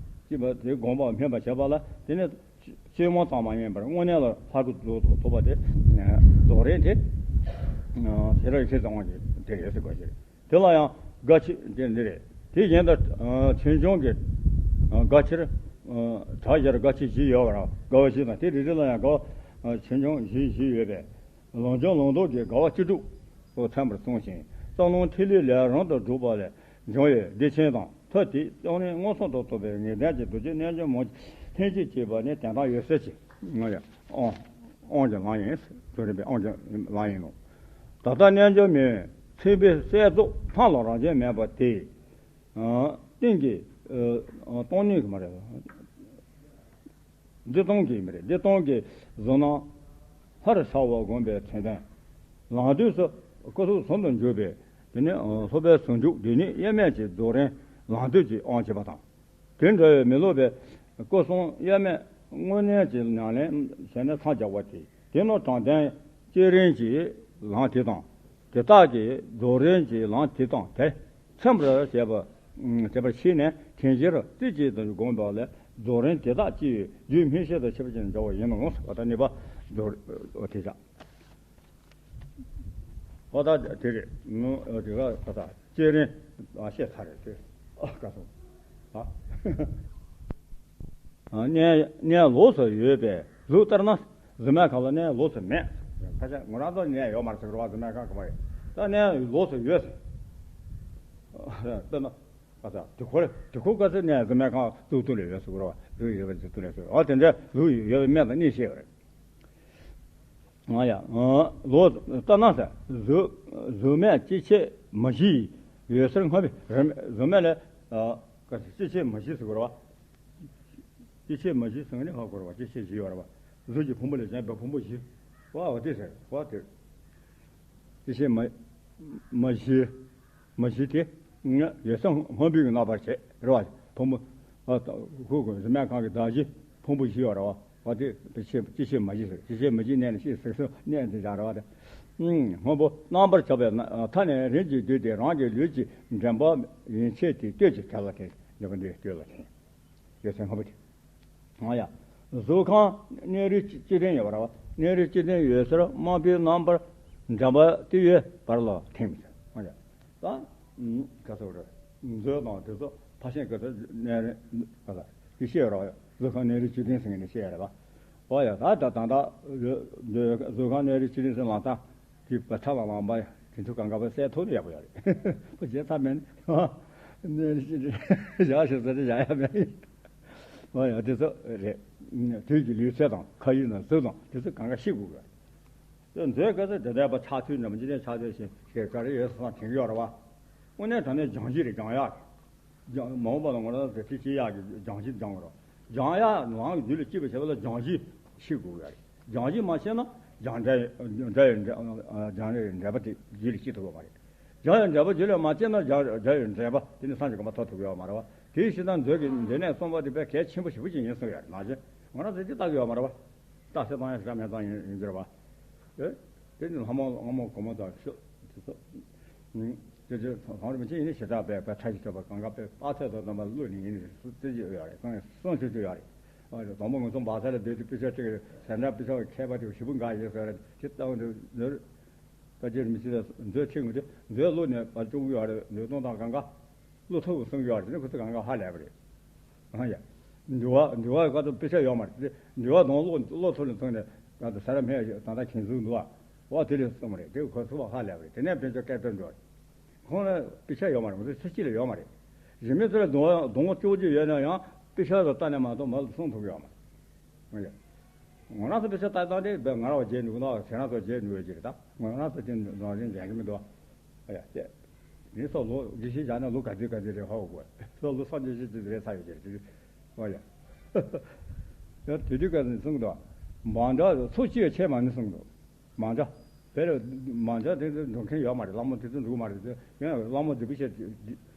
སྐྱེས་པ་དེ་སྒོམ་པ་སྨིན་པ་བྱས་པ་ལ་དེ་ནས། ཤེས་མ་ཙམ་མ་ཡིན་པར་དངོས་གནས་ལ་ལྷ་སྐུ་རྫོགས་ཐུབ་པ་དེ་རྫོགས་རིམ་དེ་ཞེས་རབ་ཡེ་ཤེས་གསང་བ་གི་དེ་རེད་ཟེར་དགོས་ཤེས་རེད། དེ་ལ་ཡང་དགའ་ཆེ་དེ་འདི་རེད། དེ་བཞིན་དུ་ཆོས་འབྱུང་གི་དགའ་ཆེར་གྲགས་ཞེས་དགའ་ཆེ་བཞི་ཡོད་པར་དགའ་བ་བཞི་དང་དེ་རེ་རེ་ལ་ཡང་དགའ་བ་ཆོས་འབྱུང་བཞི་བཞི་ཡོད་པས། ལུང་སྦྱོང་ལུང་རྟོགས་ཀྱི་དགའ་བ་བཅུ་དྲུག་ཏུ་ཚན་པར་གསུངས་ཤིང་། རྩ་རླུང་ཐིག་ལེ་ལས་རང་དུ་སྒྲུབ་པ་ལས་འབྱུང་བའི་བདེ་ཆེན་དང་ཐ་དད་ཅོག་ནས་མངོན་སུམ་དུ་རྟོགས་པའི་ངེས་གཏན་གྱི་རྡོ་རྗེ་རྣལ་འབྱོར་མ་ལྷན་ཅིག་སྐྱེས་པ་ནི་དོན་དམ་འོད་གསལ་གྱི་ཨང་ཨང་གི་ལམ་ཡིན། རྫོགས་རིམ་པའི་ཨང་གི་ལམ་ཡིན་ནོ། ད་ལྟ་རྣལ་འབྱོར་མའི་མཚན་དཔེའི་གསལ་རྫོགས་མཐའ་ལ་རང་བཞིན་མེད་པ་དེ། སྟེང་གི་སྟོང་ཉིད་ཀྱི་མ་རེད། འདི་སྟོང་གི་མི་རེད། འདི་སྟོང་གི་གཟུགས་སྣང་ལྷར་ཤར་བ་བསྒོམ་པའི་དོན་དམ་ལམ་དུས་སུ་སྐུ་གཟུགས་ཟུང་དུ་འཇུག་པའི་དེ་ནི་སློབ་པའི་ཟུང་འཇུག་འདི་ཉིད་དབྱེར་མེད་ཀྱི་རྫོགས་རིམ་ལམ་དུས་ཀྱི་དབང་བྱེད་པ་དང་། དེ་འདྲ་བའི་མི་སློབ་པའི་སྐུ་གསུང་དབྱེར་མེད་དངོས་གནས་ཀྱི་ཉམས་ལེན་བྱས་ནས་མཚམས་སྦྱར་བ་དེ་དེ་ནི་དྲང་བདེན་བསྐྱེད་རིམ་གྱི་ལམ་དེ་དང་། དེ་དག་གི་རྫོགས་རིམ་གྱི་ལམ་དེ་དང་དེ་ཚིམ་པར་བྱེད་པ། བྱེད་པར་ཤེས་ནས་དྲན་ཤེས་རྩེ་གཅིག་ཏུ་བསྒོམས་པ་ལས་རྫོགས་རིམ་དེ་དག་ཅིག་རྒྱུད་སྨིན་བྱེད་དུ་ཤེས་པ་ཅན་འབྱུང་བ་ཡིན་ནོ། ད་ནི་པ་རྫོགས་དེ་བྱ། ཨོ་ད་དེ་རེད། ཨོ་དེ་ག་ད་ད་བསྐྱེད་རིམ་ཨ་བཤད་ཚར་རེད་དེ། ཨ་ག་སོང་། ཨ་གནས་གནས་ལོགས་སུ་ཡོད་པའི་གཟུགས་ལྟར་ན་གཟུགས་མེད་ཁང་ལ་གནས་ལོགས་སུ་མེད། ཕལ་ཆེར་ངོ་རང་ཚོ་གནས་ཡོད་མ་རེད་ཟེར་གི་རེད་བ། གཟུགས་མེད་ཁང་གི་མ་རེད། ད་གནས་ལོགས་སུ་ཡོད་ཟེར། དཔེར་ན་ཨ་ད་དུས་འཁོར་དུས་འཁོར་ག་ཚོད་གནས་གཟུགས་མེད་ཁང་གཟུགས་ཐུག་ལ་ཡོད་ཟེར་གི་རེད་བ། གཟུགས་ཡོད་པ་གཟུགས་ཐུག་ལ་ཡོད་ཟེར། ཨ་དེ་འདྲ་གཟུགས་ཡོད་པའི་གནས་དང་གནས་བཤད་ཡོད་རེད། ང་ཡ། ལོ་ལྟར་ན་ཟེར། གཟུགས་གཟུགས་མེད་སྐྱེ་མཆེད་མ་བཞིའི་འོད་ཟེར་སྔོན་པོའི་རིམ། གཟུགས་མེད་ལ་ཨ་སྐྱེ་མཆེད་མ་བཞི་ཟེར་གི་རེད་བ། སྐྱེ་མཆེད་མ་བཞི་ཟེར་ནི་ཧ་གོ་རེད་བ། སྐྱེ་མཆེད་བཞི་ཡོད་རེད་བ། གཟུགས་ཀྱི་ཕུང་པོ་ལས་བྱུང་བའི་ཕུང་པོ་བཞི། བ་བ་དེ་ཟེར་བ་དེ། སྐྱེ་མཆེད་མ་མ་བཞི། མ་བཞི་དེ། ཡོད་ཚད་སྔོན་པོའི་རྣམ་པར་བྱེད་རེད་བ། ཕུང་པོ། ཨ་ད་ཧུ་གུ་གཟུགས་མེད་ཁང་གི་བདག་བཞི་ཕུང་པོ་བཞི་ཡོད་རེད་བ། བ་དེ་སྐྱེ་མཆེད་སྐྱེ་མཆེད་མ་བཞི་ཟེར། སྐྱེ་མཆེད་མ་བཞི་གནས་ནས་སྐྱེ་ཟེར་སོ་གནས་འདི་བཞག་རེད་བ་དེ། སྔོན་པོ་རྣམ་པར་བྱེད་པའི་མཐའ་ནས་རིམ་གྱིས་བསྡུས་ཏེ་རང་གི་ལུས་ཀྱི་འདྲེན་པ་ཡན་ཆད་དེ་སྟོད་ཀྱི་ཐལ་བ་དེ་འདྲེན་པ་འདི་སྟོད་ལ་ཐིམ། ཡོད་ཚད་སྔོན་པོ་དེ། ཨ་ཡ། གཟུགས་ཁམས་གནས་རིས་བཅུ་བདུན་ཡོད་པ་རེད་བ། གནས་རིས་བཅུ་བདུན་ཡོད་ཚད་དམར་པོའི་རྣམ་པར་འདྲེན་པ་དེ་ཡི་བར་ལ་ཐིམ། ཨ་ཡ། ད་ག་ཚོད་རེད། མཛོད་དང་དེ་ཚོ་ཕར་ཕྱིན་ག་ཚོད་གནས་རིས་ག་ཚོད་དེ་བཤད་རོགས། གཟུགས་ཁམས་གནས་རིས་བཅུ་བདུན་ཟེར་ནས་བཤད་རེད་བ། ཨོ་ཡ། ད་ད་ད་ད་གཟུགས་ཁམས་གནས་རིས་བཅུ་བདུན་ཟེར་ལམ་སང་། དེ་བ་ཚ་བ་ལངས་པ་དེ་ཚོ་གང་ག་བ་གསལ་ཐུབ་ཡག་པོ་ཡོད་རེད། བརྗེད་ཚར་མེད་ནི། གནས་རིས་བཅུ་བདུན་བཞག་ཞེས་ཟེར་ཏེ་བཞག་ཡག་མེད། ཨོ་ཡ། དེ་ཚོ་རེད། དུས་ཀྱི་ལུས་རྩལ་དང་ཁ་ཡིག་དང་གཟུགས་དང་དེ་ཚོ་གང་ག་ཤེས་དགོས་ཀྱི་རེད། དེ་མཛོད་ག་ཚོད་དེ་འདྲ་པ་ཆགས་ཚུལ་འདྲ་མོ་ཅི་ནས་ཆགས་ཚུལ་ཞིག་ཞེས་ག་རེ་ཡོད་སོང་དྲན་གྱི་ཡོད་རེད་བ། དངོས་གནས་དྲང་གནས་སྦྱང་གཞི་རེད། སྦྱང་ཡག་རེད། སྦྱང་མ་འོངས་པ་ལ་ངོ་རང་ཚོ་དེ་ཅི་ཡག་གི་སྦྱང་གཞི་སྦྱང་དགོས་རེད། སྦྱང་ཡག་རང་གི་རྒྱུད་ལ་སྐྱེས་པ་བྱས་པ་ལ་སྦྱང་གཞི་ཤེས་དགོས་ཡག་རེད། སྦྱང་གཞི་མ་ཤེས་ན་སྦྱང་འབྲས་འབྲས་ཡི་འབྲས་སྦྱང་འབྲས་ཡི་འབྲས་བུ་དེ་རྒྱུད་ལ་སྐྱེ་ཐུབ་ཀྱི་མ་རེད། སྦྱང་ཡི་འབྲས་བུ་རྒྱུད་ལ་མ་སྐྱེས་ན་སྦྱང་འབྲས་ཡི་འབྲས་བུ་དེ་ནི་སངས་རྒྱས་གོ་འཕང་ཐོབ་ཐུབ་ཀྱི་ཡོད་མ་རེད་བ། དེའི་ཕྱིར་ན་མཛོད་ཀྱི་མཛོད་གནས་གསུམ་པ་དེ་དཔེ་གལ་ཆེན་པོ་ཞེ་པོ་ཅིག་ཡིན་གསུངས་ཡོད་རེད། ནང་བཞིན་ང་རང་ཚོ་འདི་ལྟ་གི་ཡོད་མ་རེད་བ། རྟགས་གསལ་བཏང་ཡག་ཞེ་དྲག་མེད་ཙང་ཡིན་ཡིན་གྱི་རེད་བ། ཨེ། དེ་ནི་ལྷ་མོ་ལྷ་མོ་གོང་མ་དང་ཤོ་དེ་ཚོ། ཨུམ། དེ་ཚོ་ལྷ་མོ་རིན་པོ་ཆེ་ཡིན་ནི་ཞེ་དྲག་པས་པས་ཁྲ་ཞིག་ཐོབ་པ་གང་ག་པས་དཔག་ཚད་དང་ལྡན་པ་བླུགས་ནས་ཡིན་ནི་རྩི་གི་ཡོད་རེད། གསུང་གསུང་ཆོས་ཆོས་ཡོད་རེད། ཨ་རེད། དང་པོ་ང་ཚོ་བག་ཚ་ལ་སྡོད་དུས་དཔེ་ཆ་ཁྲིད་ཀྱི་ཟན་འདྲ་དཔེ་ཆ་མཁས་པ་དེ་ཞེ་པོ་འགའ་ཡོད་ཟེར་རེད། དེ་ལྟ་བུ་འདི་ནོར། ད་རྗེ་རིན་པོ་ཆེ་ལ་མཛོད་ཁྲིད་ངོ་དེ་མཛོད་བླུགས་ནས་པར་བཅུག་གི་ཡོད་རེད། མཛོད་སྟོང་དང་གང་ག་བློ་ཐུབ་གསུང་གི་ཡོད་རེད། དེ་ནི་ཁོ་ཚོ་གང་ག་ཧ་ལས་པ་རེད། ཨ་ཡ། འདུལ་བ་འདུལ་བ་ག་ཚོད་དཔེ་ཆ་ཡོད་མ་རེད་དེ། འདུལ་བ་དང་བློ་བློ་ཐུབ་ནས་ཐོན་ནས་ད་ལྟ་ས་ར་སྨད་ད་ལྟ་ཁྱེད་ཚོ་འདུལ་བ་བ་དེ་ལས་གསུངས་པ་རེད། དེ་ཁོ་ཚོ་བ་ཧ་ལས་པ་རེད། དེ་ནས་དཔེ་ཆ་སྐད་བཏོན་འགྲོ་རེད། ཁོང་ལ་དཔེ་ཆ་ཡོད་མ་རེད། ང་ཚོ་ཚེ་སྐྱིད་ལ་ཡོད་མ་རེད། གཞན་མི་ཚོ་ལ་སྡོང་སྡོང་བོ་བཅུ་གཅིག་ཡོད་ན་ཡང་དཔེ་ཆ་ལ་ལྟ་ནས་མ་གཏོགས་མ་གསུང་ཐུབ་ཀྱི་ཡོད་མ་རེད། ང་རང་ཚོ་དཔེ་ཆ་ལྟ་སྟངས་དེ་ང་རང་བ་བརྗེད་འགྲོ་གི་ན་ཁྱེད་རང་ཚོ་བརྗེད་འགྲོ་གི་རེད། ད་ང་རང་ཚོ་དེ་འདྲ་རང་བཞིན་འཇལ་གི་མི་འདུག་ཨ་ཡ་ཅེ། ངས་སོགས་ལོ་དགེ་བཤེས་བཞག་ན་ལོ་ག་ཚོད་ག་ཚོད་རེད་ཧ་གོ་གོ། སོགས་ལོ་སངས་རྒྱས་ཤེས་ཚོད་རེད་ཚ་ཡོད་ཀྱི་རེད། ཨ་ཡ། ཡང་དེ་དུས་ག་ཚོད་གསུངས་འདུག་མང་དྲགས་ཚོ་སྐྱེས་ཆེ་མ་ནི་གསུངས་འདུག་མང་དྲགས། དཔེར་མང་དྲགས་དེ་ཚོ་འགྲོ་མཁན་ཡོད་མ་རེད། བླ་མ་དེ་ཚོ་འགྲོ་གི་མ་རེད། དེ་ཡང་བླ་མ་སྡིག་པ་བཤད་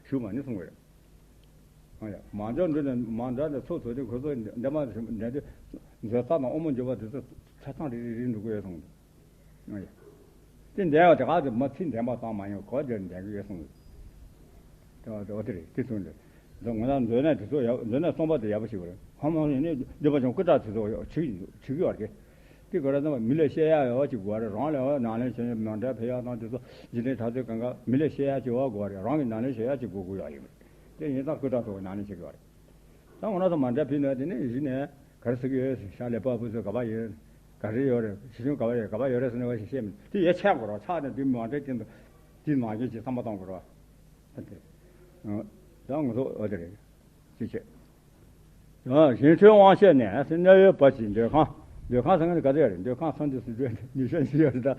ཞུ་མ་ནི་གསུངས་རེད། ཨ་ཡ། མང་དྲགས་འགྲོ་ནས་མང་དྲགས་ནས་ཚོ་ཚོ་དེ་ཁོ་ཚོ་འདས་མ་འདས་དུས་མཛད་རྩ་དང་དབུ་མ་འཇུག་པ་དེ་ཚོ་ཆ་ཚང་རེ་རེ་རེ་འགྲོ་གི་ཡོད་གསུངས་འདུག་ཨ་ཡ། དེ་འདས་པ་དེ་ག་དེ་མ་ཚིག་འདས་པ་ཙམ་མ་ཡིན་གོ་དེར་འདས་གི་ཡོད་གསུངས་འདུག་དེ་འོ་དེ་རེད། དེ་གསུངས་འདུག་ད་ང་རང་མཛོད་གནས་དེ་ཚོ་ཡག་མཛོད་གནས་གསུམ་པ་དེ་ཡག་པོ་ཞིག་རེད། ཧ་མ་ཡིན་ནི་འདོད་པ་ཅན་སྐུ་དྲག་དེ་ཚོ་ཡག་བྱེད་བྱེད་ཀྱི་ཡོད་རེད། དེ་ག་རེ་ཟེར་ན་མི་ལ་བཤད་ཡག་ཡག་ཅིག་དགོས་རེད། རང་ལ་ནང་ལན་ཞུ་ཡག་ནང་འདྲེན་ཕེབས་ཡག་དང་དེ་ཚོ་གཞི་ནས་ད་ཚོད་གང་ག་མི་ལ་བཤད་ཡག་ཅིག་ཡོད་དགོས་རེད། རང་གི་ནང་ལན་ཞུ་ཡག་ཅིག་དགོས་དགོས་ཡག་ཡིན་པ་རེད། དེ་ཡིན་ཙང་སྐུ་དྲག་ཚོ་གི་ནང་ལན་ཞུ་གི་ཡོད་རེད། ད་ང་རང་ཚོ་མ་འདྲ་ཕི་ན་དེ་ནས་གཞི་ནས་ག་རེ་ཟེར་གི་ཡོད་ཟེར། ཤ་ལས་པ་བུ་ཚོ་ག་པ་ཡོད། ག་རེ་ཡོད་རེད། ཞི་ཆུང་ག་པ་ཡོད། ག་པ་ཡོད་རེད་ཟེར་ན་བ་ཞིག་བཤད་མི་དེ་ཡ་ཆག་དགོས་རོགས། ཆག་ནས་དུས་མ་འདྲ་ཅན་དུ་དེ་ནང་བཞིན་གྱི་བསམ་པ་གཏོང་དགོས་རོགས། ཨ་དེ། ཨ། ད་ང་ཚོ་འོ་དེ་རེད། ཅི་བྱེད། ཨ། གཞན་ཚོའི་དབང་ཤེད་ནས་གནས་ཡུལ་བར་གྱི་འདོད་ཁང་། འདོད་ཁང་ཟེར་མཁན་དེ་ག་ཚོད་ཡོད་རེད། འདོད་ཁང་ཚང་དུས་སུ་འདོད་ཉི་ཤུ་ཉི་ཤུ་ཡོད་རེད་ད།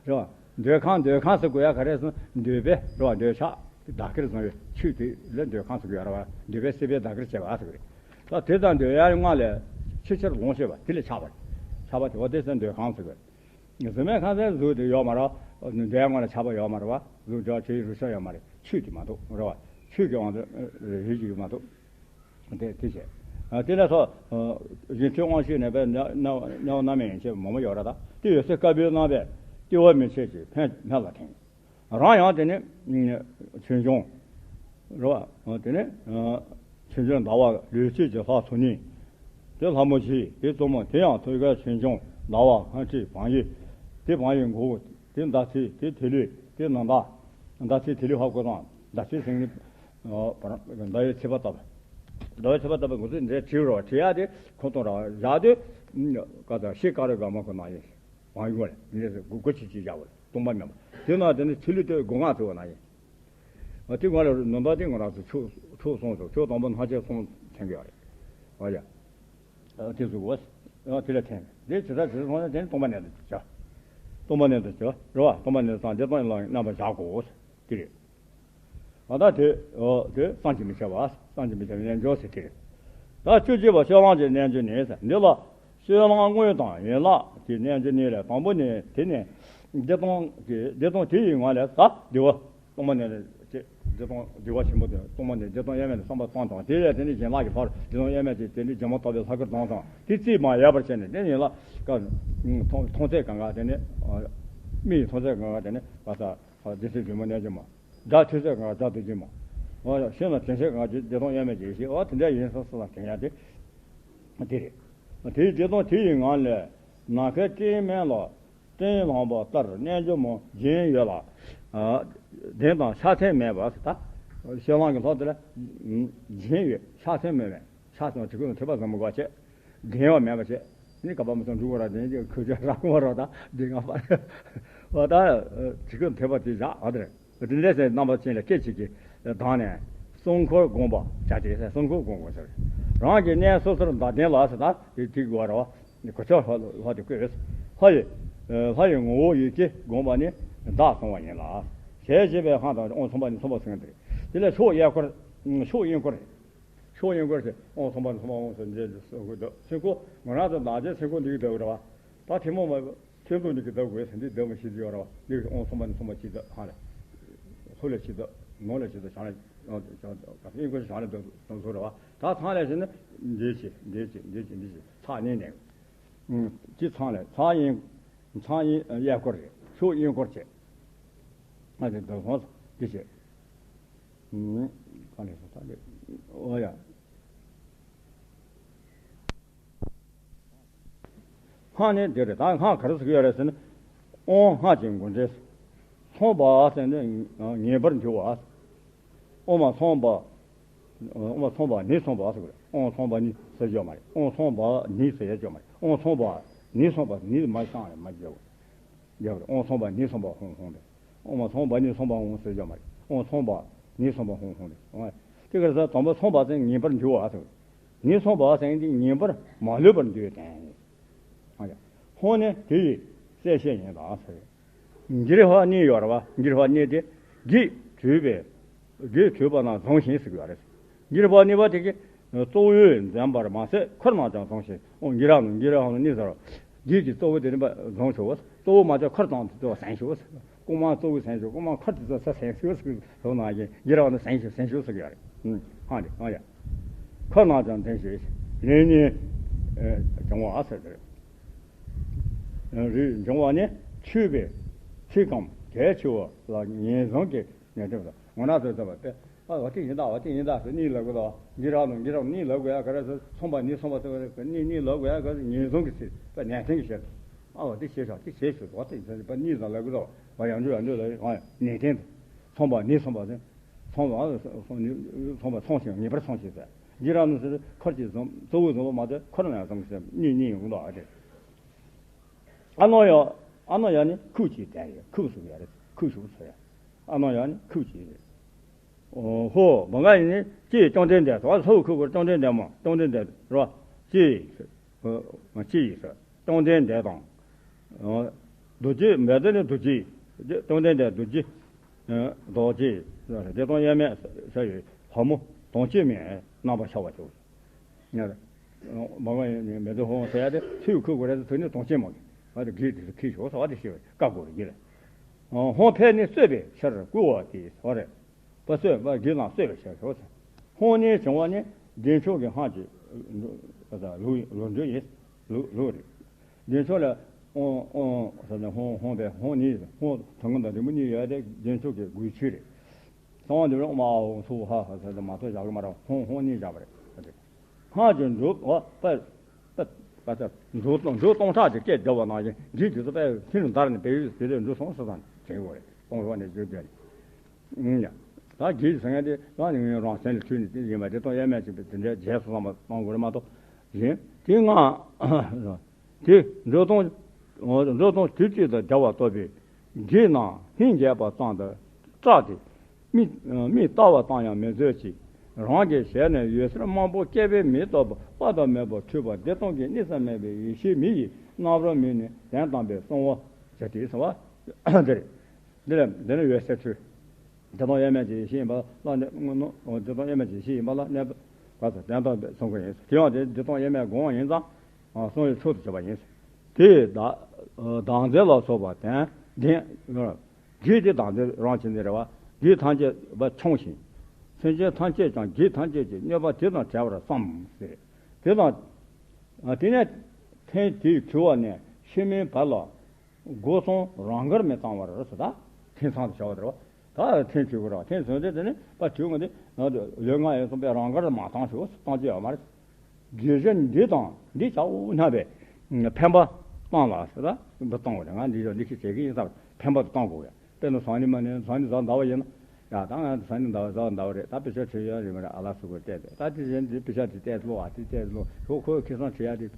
རེད་བ། འདོད་ཁང་། འདོད་ཁང་ཟེར་དགོས་ཡ་ག་རེ་ཟེར་ན་འདོད་པའི་རེད་བ། འདོད་ཆགས་བདག་གིར་བཟུང་བའི་ཆོས་དེ་ལ་འདོད་ཁང་ཟེར་གྱི་ཡོད་རེད་བ། འདོད་པའི་སྲེད་པས་བདག་གིར་བྱས་པ་ཟེར་གྱི་རེད། ད་དེ་དང་འདོད་ཡ་ལྔ་ལས་ཆེས་ཆེར་ལོངས་སྤྱོད་པ་དེ་ལས་ཆགས་པ་རེད། ཆགས་པ་དེ་འོ་དེ་ཚོ་འདོད་ཁང་ཟེར་གྱི་རེད། གཟུགས་མེད་ཁང་གསེང་གཟུགས་དེ་ཡོད་མ་རེད། འདོད་ཡ་ལྔ་ལས་ཆགས་པ་ཡོད་མ་རེད་བ། གཟུགས་སྒྲ་དྲི་རེག་ཤེས་ཡོད་མ་རེད། ཆོས་དེ་མ་གཏོགས་རེད་བ། ཆོས་ཀྱི་དབང་དུ་རེག་ཡུལ་གྱི་མ་གཏོགས། དེ་དེ་བྱས། ཨ། དེ་ལ་སོགས། ཨ། གཞན་ཚོའི་དབང་ཤེད་ནས་པའི་དམྱལ་བ་རྣམ་གཡེང་བྱེད་མང་པོ་ཡོད་རེད་ད། དེ་ཡོད་ཚད་དཀར་པོའི་རྣམ་པས་སྐྱེ་བ་མི་བྱེད་ཅིང་ཕན་མེད་ལ་དེང་། རང་ཡང་དེ་ནི་ཆོས་འབྱུང་རེད་བ། དེ་ནི་ཆོས་འབྱུང་ཟླ་བ་ལུས་སྐྱེས་ཀྱི་ལྷ་ཚོགས་གཉིས། དེ་ལྷ་མོ་བཞི། དེ་གཙོ་མོ་དེ་ཡང་ཐོད་རྒལ་ཆོས་འབྱུང་ཟླ་བ་ལྷ་ཁྲི་བང་ཡིག། དེ་བང་ཡིག་མགོ་བོ། དེ་ཟླ་ཚེས། དེ་ཐིག་ལེ། དེ་ནི་ཟླ། ཟླ་ཚེས་ཐིག་ལེ་ཧ་གོ་དང་། ཟླ་ཚེས་ཟེར་ནི། ཨ། བར་ཟླ་བའི་ཚེས་པ་ལྟ་བུ། ཟླ་བའི་ཚེས་པ་ལྟ་བུ་ང་ཚོས་འདྲའི་བྲིས་རོགས། བྲིས་ཡག་དེ་ཁོ་ཐོག་ར་བཞག་དུས། ཀ་ད་ཤེལ་དཀར་རོ་དགའ་མ་ཁོ་ན་ཡིན། བང་ཡིག་ལས་འདི་འདྲ་ཟེར་སྒོ་སྒོ་ཕྱེ་ཕྱེ་བཞག་པ་རེད། སྟོང་པ་མེད་པ། དེ་ན་དེ་ནི་ཆུ་ལུད་དེ་སྒོ་ང་ཚོས་བ་ན་ཡིན། ཨ། དེ་ང་ལ་ནོར་འདུག་དེ་ང་རང་ཚོ་ཕྱོགས་ཕྱོགས་གསུམ་སོ། ཕྱོགས་དང་པོ་སྣང་མཆེད་གསུམ་མཚོན་གྱི་ཡོད་རེད། ཨ་ཡ། ཨ། དེ་ཟུག་གོ། ཨ། དེ་ལ་འཐེན། དེ་ཇི་ལྟར་ཇི་ལྟར་སོང་ན་དེ་ནི་སྟོང་པ་ཉིད་དུ་གྱུར། སྟོང་པ་ཉིད་དུ་གྱུར་རེད་བ། སྟོང་པ་ཉིད་དུ་སངས་རྒྱས་སྟོང་ཉིད་ལ་རྣམ་པར་བཞག་གོ། དེ་རེད། ཨ། ད་དེ། ཨོ། དེ་བསམ་གྱིས་མི་ཁྱབ་པ། བསམ་གྱིས་མི་ཁྱབ་པའི་རྣལ་འབྱོར་ཟེར་དེ་རེད། ད་བཅུ་གཅིག་པ་སྤྱོད་ལམ་གྱི་རྣལ་འབྱོར་ནི་ཟེར། འདི་ལ་སྤྱོད་ལམ་དངོས་དང་ཡན་ལག་གི་རྣལ་འབྱོར་གཉིས་ལས། དང་པོ་ནི་དེ་ནི་བདེ་སྟོང་གི། བདེ་སྟོང་དེ་ཡི་ངང་ལས་ད་བདེ་བ། སྟོང་པ་ཉིད་ལས་བདེ་སྟོང་བདེ་བ་ཆེན་པོ་དེ། སྟོང་པ་ཉིད་བདེ་སྟོང་དབྱེར་མེད་ལ་བསམ་པ་བཏང་དང་། དེ་ལས་དེ་ནི་ཡན་ལག་གི་ལྷར་བདེ་སྟོང་དབྱེར་མེད་ཀྱི་དེ་ནི་སྒྱུ་མ་ལྟ་བུའི་ལྷ་སྐུར་ལྡང་དང་། དེ་རྩིས་མ་ཡལ་བར་བྱས་ནས། དེ་ཡན་ལག་ག་མཐོང་མཐོང་ཚད་གང་ག་དེ་ནི། མིག་གིས་མཐོང་ཚད་གང་ག་དེ་ནི་བ་ས། བདེ་གསལ་སྒྱུ་མ་རྣལ་འབྱོར་མ། སྒྲ་ཐོས་ཚད་གང་ག་སྒྲ་དོན་གྱི་མ། ཤེས་ན་དྲན་ཤེས་གང་ག་བདེ་སྟོང་དབྱེར་མེད་ཀྱི་ཡེ་ཤེས། འོ་དེ་འདྲ་ཡིན་ས་སུ་ལ་དྲན་ཡ་དེ། དེ་རེད། དེའི་བདེ་སྟོང་དེ་ཡི་ངང་ལས་ནམ་མཁའི་སྤྲིན་མེད་ལ། སྤྲིན་ལངས་པ་ལྟར་རྣལ་འབྱོར་མ་བཞིན་ཡོད་ལ། ལྡན་དང་ཆགས་ཐེངས་མེད་པ་ཟེར། ད་ཤེས་ལམ་གྱི་ལྷོ་དེ་ལ་བཞིན་ཡོད། ཆགས་ཐེངས་མེད་པས། ཆགས་སོང་དྲི་ཁུང་དུ་ཐིགས་པ་བཟང་པོ་འགོག་བྱེད། འགྲེང་བ་མེད་པ་བྱེད། ནི་ག་པ་མི་ཚང་འབྲུག་བ་ར་དེ་ཁོས་ཅག་ར་ཀུ་བ་ར་ད་འདི་ང་པ་རེད། འོ་ད་དྲི་ཁུང་ཐིགས་པ་དེ་བཞག་ཨ་དེ་རེད། དེ་འདྲ་ཟེར་རྣམ་པ་ཅན་ལ་སྐད་ཅིག་གིས་ལྡང་ནས་སྲུང་འཁོར་བསྒོམ་པ་བྱ་སྟེ་ཟེར། སྲུང་འཁོར་བསྒོམ་དགོས་ཟེར། རང་གི་གནས་སོ་སོར་བདག་ལྡན་ལ་ཟེར། ད་དེ་ཐིག་གོ་ར་བ་ནི་གོ་ཆ་ལྷ་ལྷ་དེ་བཀོད། ལྷ་ཡི་ལྷ་ཡི་ངོ་བོ་ཡིད་ཀྱིས་བསྒོམས་པ་ནི་བདག་བསྲུང་བ་ཡིན་ལ། ཞེས་བྱས་པའི་སྔགས་དང་། ཨོཾ་ཚངས་པ་ནི་ཚངས་པ་སེང་དེ་རེད། དེ་ལས་ཕྱོགས་གཡས་སྐོར། ཕྱོགས་གཡོན་སྐོར། ཕྱོགས་གཡོན་སྐོར་ཟེར། ཨོཾ་ཚངས་པ་ཚངས་པ་ཨོཾ་ཟེར་འདྲེ་སེང་སྐོར་འདུག་སེང་སྐོར་ང་རང་ཚོ་ནག་ཅན་སེང་སྐོར་འདི་གི་འདུག་ར་བ། ད་ཐེངས་མ་མ་ཁྱོད་ཚོ་འདི་གི་འདུག་དགོས་ཟེར། འདི་འདུག་མ་ཤེས་ཀྱི་ཡོད་ར་བ། འདི་གི་ཨོཾ་ཚངས་པ་ནི་ཚངས་པ་ཅི་འདུག་ཧ་ལས། ལྷོ་ལས་ཅི་འདུག་ནོར་ལས་ཅི་འདུག་བྱང་ལས། གཡོན་སྐོར་བྱང་ལས་འདུག་འདུག་ཚོ་ར་བ། ད་ཚང་ལས་ཟེར་ན་འདི་ཅི་འདི་ཅི་འདི་ཅི་འདི་ཅི་ཚགས་ནི་ནས། ཅི་ཚང་ལས་ཚང་གཡས། ཚང་གཡས་གཡས་སྐོར་རེད། ཕྱོགས་གཡོན་སྐོར་བྱས། ང་དེ་འདུག་སོང་འདི་བྱས། གང་ལས་སོང་ད་ལས། ཨོ་ཡ། སྔགས་ནི་འདི་རེད། ད་སྔགས་ག་རེ་ཟེར་གྱི་ཡོད་རེད་ཟེར་ན། ཨོཾ་སྔགས་ཀྱི་མགོ་འདྲེན། ཚངས་པ་ཟེར་ནས་ངེས་པར་འགྱུར་བ། ཨོཾ་ཚངས་པ། ཨོཾ་ཚངས་པ་ནི་ཚངས་པ་ཟེར་དགོས་རེད། ཨོཾ་ཚངས་པ་ནི་ཟེར་ཡོད་མ་རེད། ཨོཾ་ཚངས་པ་ནི་ཟེར་ཡོད་མ་རེད། ཨོཾ་ཚངས་པ་ནི་ཚངས་པ་ནི་མ་བཏང་རེད། མ་བརྗོད་རྒྱབ་རེད། ཨོཾ་ཚངས་པ་ནི་ཚངས་པ་ཧཱུྃ་ཧཱུྃ་རེད། ཨོཾ་ཚངས་པ་ནི་ཚངས་པ་ཧཱུྃ་ཟེར་ཡོད་མ་རེད། ཨོཾ་ཚངས་པ་ནི་ཚངས་པ་ཧཱུྃ་ཧཱུྃ་རེད། དེ་ག་རེ་ཟེར། དང་པོ་ཚངས་པ་ཟེར་ངེས་པར་འགྱུར་བ་ཟེར། ནི་ཚངས་པ་ཟེར་འདི་ངེས་པར་མ་ལུས་པར་འདུས་པའི་དོན། ཧཱུྃ་ནི་དེ་ཡི་གསལ་བྱེད་ཡིན་ལ་ཟེར། འགྱུར་བ་གཉིས་ཡོད་རེད་བ། འགྱུར་བ་གཉིས་དེ་བགེགས་གྲོལ་བའི། བགེགས་གྲོལ་བ་ན་བཟང་ཞིང་ཟེར་གྱི་ཡོད་རེད། འགྱུར་བ་གཉིས་པ་དེ་གིས་གཙོ་བོས་འཛིན་པར་མ་ཟད་འཁོར་རྣམས་ཀྱང་བཟང་ཞིང་། ཨོ་འགྱུར་བ་ནི་འགྱུར་བ་ནི་གཉིས་ཟེར། བགེགས་ཀྱི་གཙོ་བོ་དེ་རིམ་པ་བཟང་ཆོག་གོ། གཙོ་བོ་མ་ཆགས་འཁོར་དང་དེ་ཚོ་བཟང་ཆོག་གོ། རྐུན་མ་གཙོ་བོ་བཟང་ཆོག། རྐུན་མ་འཁོར་དེ་ཚོ་ས་བཟང་ཆོག་ཟེར་གྱི་ཡོད་ན་ཡང་འགྱུར་བ་ནི་བཟང་ཆོག་བཟང་ཆོག་ཟེར་གྱི་ཡོད་རེད། ཧང་རེད་ཧང་ཡ། འཁོར་རྣམས་ཀྱང་བཟང་ཞིང་རིམ་གཉིས་འབྱུང་བ་ཟེར་དེ་རེད། རིགས་འབྱུང་བ་ནི་མཆོད་པའི་ཚིག་གམ་གལ་ཆེ་བ་ལ་ངེས་བཟུང་གི་ངེས་སྟོན་དང་ངོ་ན་ཚོད་ཚོད་པ་སྟེ། ཨ་འོ་དེ་ཡིན་ད། འོ་དེ་ཡིན་ད་ཟེར་གཉིས་ལབ་དགོས་ད། འདི་རག་ནོ་འདི་རག་གཉིས་ལབ་དགོས་ཡ། ག་རེ་ཟེར། མཚུངས་པ་ནི་མཚུངས་པ་ཟེར་བ་གཉིས་གཉིས་ལབ་དགོས་ཡ། ག་ཟེར་ངེས་བཟུང་གི་ཚིག་པ་ནན་ཏན་གྱི་ཕྱིར། ཨ་འོ་དེ་བྱས་ཤག་དེ་བྱས་ཤོག་འོ་དེ་ཟེར་པ་གཉིས་ཙམ་ལབ་དགོས་ད། ཨ་ཡང་འཇུག་ཡང་འཇུག་ལ་ཨ་ནན་ཏན་དུ། མཚུངས་པ་ནི་མཚུངས་པ་ཟེར། མཚུངས་པ་མཚུངས་ཤིང་ངེས་པར་མཚུངས་ཤིང་ཟེར། འདི་རག་ནོ་ཟེར་ཁོར་གྱིས་བཟུང་གཙོ་བོས་བཟུང་བ་མ་གཏོགས་ཁོ་རང་ཡང་བཟུང་ཟེར་གཉིས་གཉིས་ཡོང་གི་འདུག་ཨ་དེ། ཨ་ནོ་ཡ། ཨ་ནོ་ཡ་ནི་ཁུག་ཅིག་དེ་རེད། ཁུག་ཟེར་ཡ་རེད། ཁུག་ཞུགས་ཟེར་ཡ། ཨ་ནོ་ཡ་ནི་ཁུག་ཅིག་རེད། ཨོ་ཧོ། མ་ག་ཡིན་ནི་ཅི་བཅོམ་ལྡན་འདས་དང་ཁུག་ཁུག་པར་བཅོམ་ལྡན་འདས་མ། བཅོམ་ལྡན་འདས་རོ། ཅི་ཡིས་ཟེར། ཅི་ཡིས་ཟེར། བཅོམ་ལྡན་འདས་དང་། རྡོ་རྗེ་མེད་དེ་ནི་རྡོ་རྗེ། བཅོམ་ལྡན་འདས་རྡོ་རྗེ། རྡོ་རྗེ། བདེ་སྟོང་དབྱེར་མེད་ཟེར་བའི་ལྷ་མོ་དང་བཅས་མའི་རྣམ་པར་ཤར་བར་གྱུར། ཡར། མ་ག་ཡིན་ནི་མེ་ཏོག་ཧོང་ཟེར་ཡ་དེ་ཚུར་ཁུག་དགོས་རེད། ཚུར་ནི་དོང་ཆེན་མོ་གི་བ་དེ་གིས་དེ་ཚུར་ཁུག་ཤོག་ཟེར་བ་དེ་ཤེས་པ་བཀའ་དགོས་རེད་ལ། ཧོང་ཕེ་ནི་གསོད་པའི་ཕྱིར་བསྐུལ་བ་དེ་ཟེར་བ་རེད། བ་གསོད་པ་གིས་ནི་གསོད་པའི་ཕྱིར་ཟེར་བ་ཟེར། ཧོང་ནི་བྱུང་བ་ནི་བདེ་མཆོག་གི་སྔགས་ཀྱི་ལུགས་ལུགས་འགྲོས་ཡིན། ལུགས་ལུགས་རེད། བདེ་མཆོག་ལ་ཧོང་ཧོང་ཟེར་ནས་ཧོང་ཧོང་ཕེ་ཧོང་ནི་ཧོང་དང་གི་དང་རི་མོ་གཉིས་ཡོད་དེ་བདེ་མཆོག་གི་དགོས་ཆོས་རེད། གསང་བ་འདི་རུ་མ་འོ་སུ་ཧ་ཧ་ཟེར་ཏེ་མ་གཏོགས་བཞག་གི་མ་རེད། ཧོང་ཧོང་གཉིས་བཞག་པ་རེད། སྔགས་ཀྱི་འགྲོས་འོ་པ་པ་པ་ད་འགྲོས་སྟོང་འགྲོས་སྟོང་ཕྲག་གི་སྐད་བརྡབས་པ་ནང་བཞིན་འགྲོས་དེ་ཚོ་པས་ཐིམ་རུ་འདར་ནས་བལ་ཡུལ་དེ་ལས་འགྲོ་སོང་ཟེར་ཙང་དྲན་གྱི་ཡོད་རེད། སྟོང་རོགས་ནས་བརྗོད་བསྡད་ནས་ཡ། ད་རྒྱུད་ཀྱི་ཟེར་མཁན་དེ་ཡང་ནི་ངས་རང་སེམས་ལ་ཐོས་ནས་དེ་ཡིན་པ་དེ་དང་དབྱེར་མེད་ཅིག་དེ་འདྲའི་རྗེས་སུ་བཟུང་བ་གཏོང་དགོས་རེད་མ་གཏོགས་གཞན་དེ་སྔ། དེ་འགྲོས་སྟོང་། འགྲོས་སྟོང་དུས་གཅིག་ཏུ་བདེ་བ་ཐོབ་པའི་རྗེས་གནང་སྙིང་རྗེ་བ་ཙམ་དུ་སྐྲག་སྟེ། མིག་མིག་ལྟ་བ་ཙམ་ཡང་མི་འཛོལ་ཅིག་རང་གི་ཞལ་ནས་འོད་ཟེར་དམར་པོ་སྐྱེ་བའི་མེ་ཏོག་དཔག་ཏུ་མེད་པ་འཕྲོས་པ་བདེ་སྟོང་གི་གནས་སུ་སྨིན་པའི་ཡེ་ཤེས་མེ་ཡི་རྣམ་རོལ་མོས་ནི་དོན་དམ་པའི་གསང་བ་ཇི་སྲིད་ཟེར་བ་འདིར། འདི་ལ་འདི་ནི་འོད་གསལ་འཕྲོས། བདེ་སྟོང་དབྱེར་མེད་ཀྱི་ཡེ་ཤེས་ཡིན་པ་ལ་གནས་དངོས་ནོ། བདེ་སྟོང་དབྱེར་མེད་ཀྱི་ཡེ་ཤེས་ཡིན་པ་ལ་གནས་པ་དོན་དམ་པའི་གསུང་གི་ཡིན། དེ་ཡང་དེ་བདེ་སྟོང་དབྱེར་མེད་སྒོམ་ཡིན་ཙང་གསང་བའི་མཆོག་ཏུ་གྱུར་པ་ཡིན། དེས་བདག་བདག་འཛིན་ལ་སོགས་པ་དོན་ལྡན། བགེགས་དེ་བདག་འཛིན་རང་བྱས་ནས་རེད་བ། བགེགས་ཐམས་ཅད་པ་མཆོང་ཞིང་། སེམས་ཅན་ཐམས་ཅད་ཀྱང་བགེགས་ཐམས་ཅད་ཀྱི་གནོད་པ་དེ་དང་བྲལ་བར་བསམ་ཟེར། དེ་དང་། དེ་ནས་ཐེངས་དེའི་དྲི་བ་ནས་ཤི་མིན་བར་ལ། སྒོ་གསུམ་རང་དགར་མི་བཏང་བར་ཟེར། ད་ཐེངས་ཚང་དུ་བྱ་བ་དེ་རེད་བ། ད་ཐེངས་དྲུག་གི་རེད་བ། ཐེངས་བཟུང་སྟེ་དེ་ནི་པ་དྲུག་གི་འདི་ནང་དུ་ལུས་ངག་ཡིད་གསུམ་པའི་རང་དགར་མ་བཏང་ཞུ་བཏང་རྒྱུ་ཡོད་མ་རེད། དགེ་བཤེས་འདི་དང་འདི་བྱའོ་སྙམ་པའི་ཕན་པ་བཏང་ལ་ཟེར། ད་འདི་བཏང་བ་རེད། ང་འདི་ཞོག་འདི་ཤི་བྱེད་ཀྱི་ཡིན་བསམ་ཕན་པ་དུ་བཏང་དགོས་ཡ། དཔེར་ན་བཟང་ནི་མ་ནི་བཟང་ནི་བཟའ་ཟླ་བ་ཡིན་ན། ཡ་ད་ང་བཟང་ནི་ཟླ་བ་བཟའ་ཟླ་བ་རེད། ད་དཔེ་ཆ་བྲིས་ཡ་རེད་མ་རེད། ཨ་ལ་སུ་གོ་བལྟས་ཏེ་ད་དེ་བཞིན་དེ་དཔེ་ཆ་དེ་བལྟས་ལོ་ཨ་དེ་བལྟས་ལོ་ཞོག་ཁོའི་ཁེ་བཟང་བྲིས་ཡ་དེ།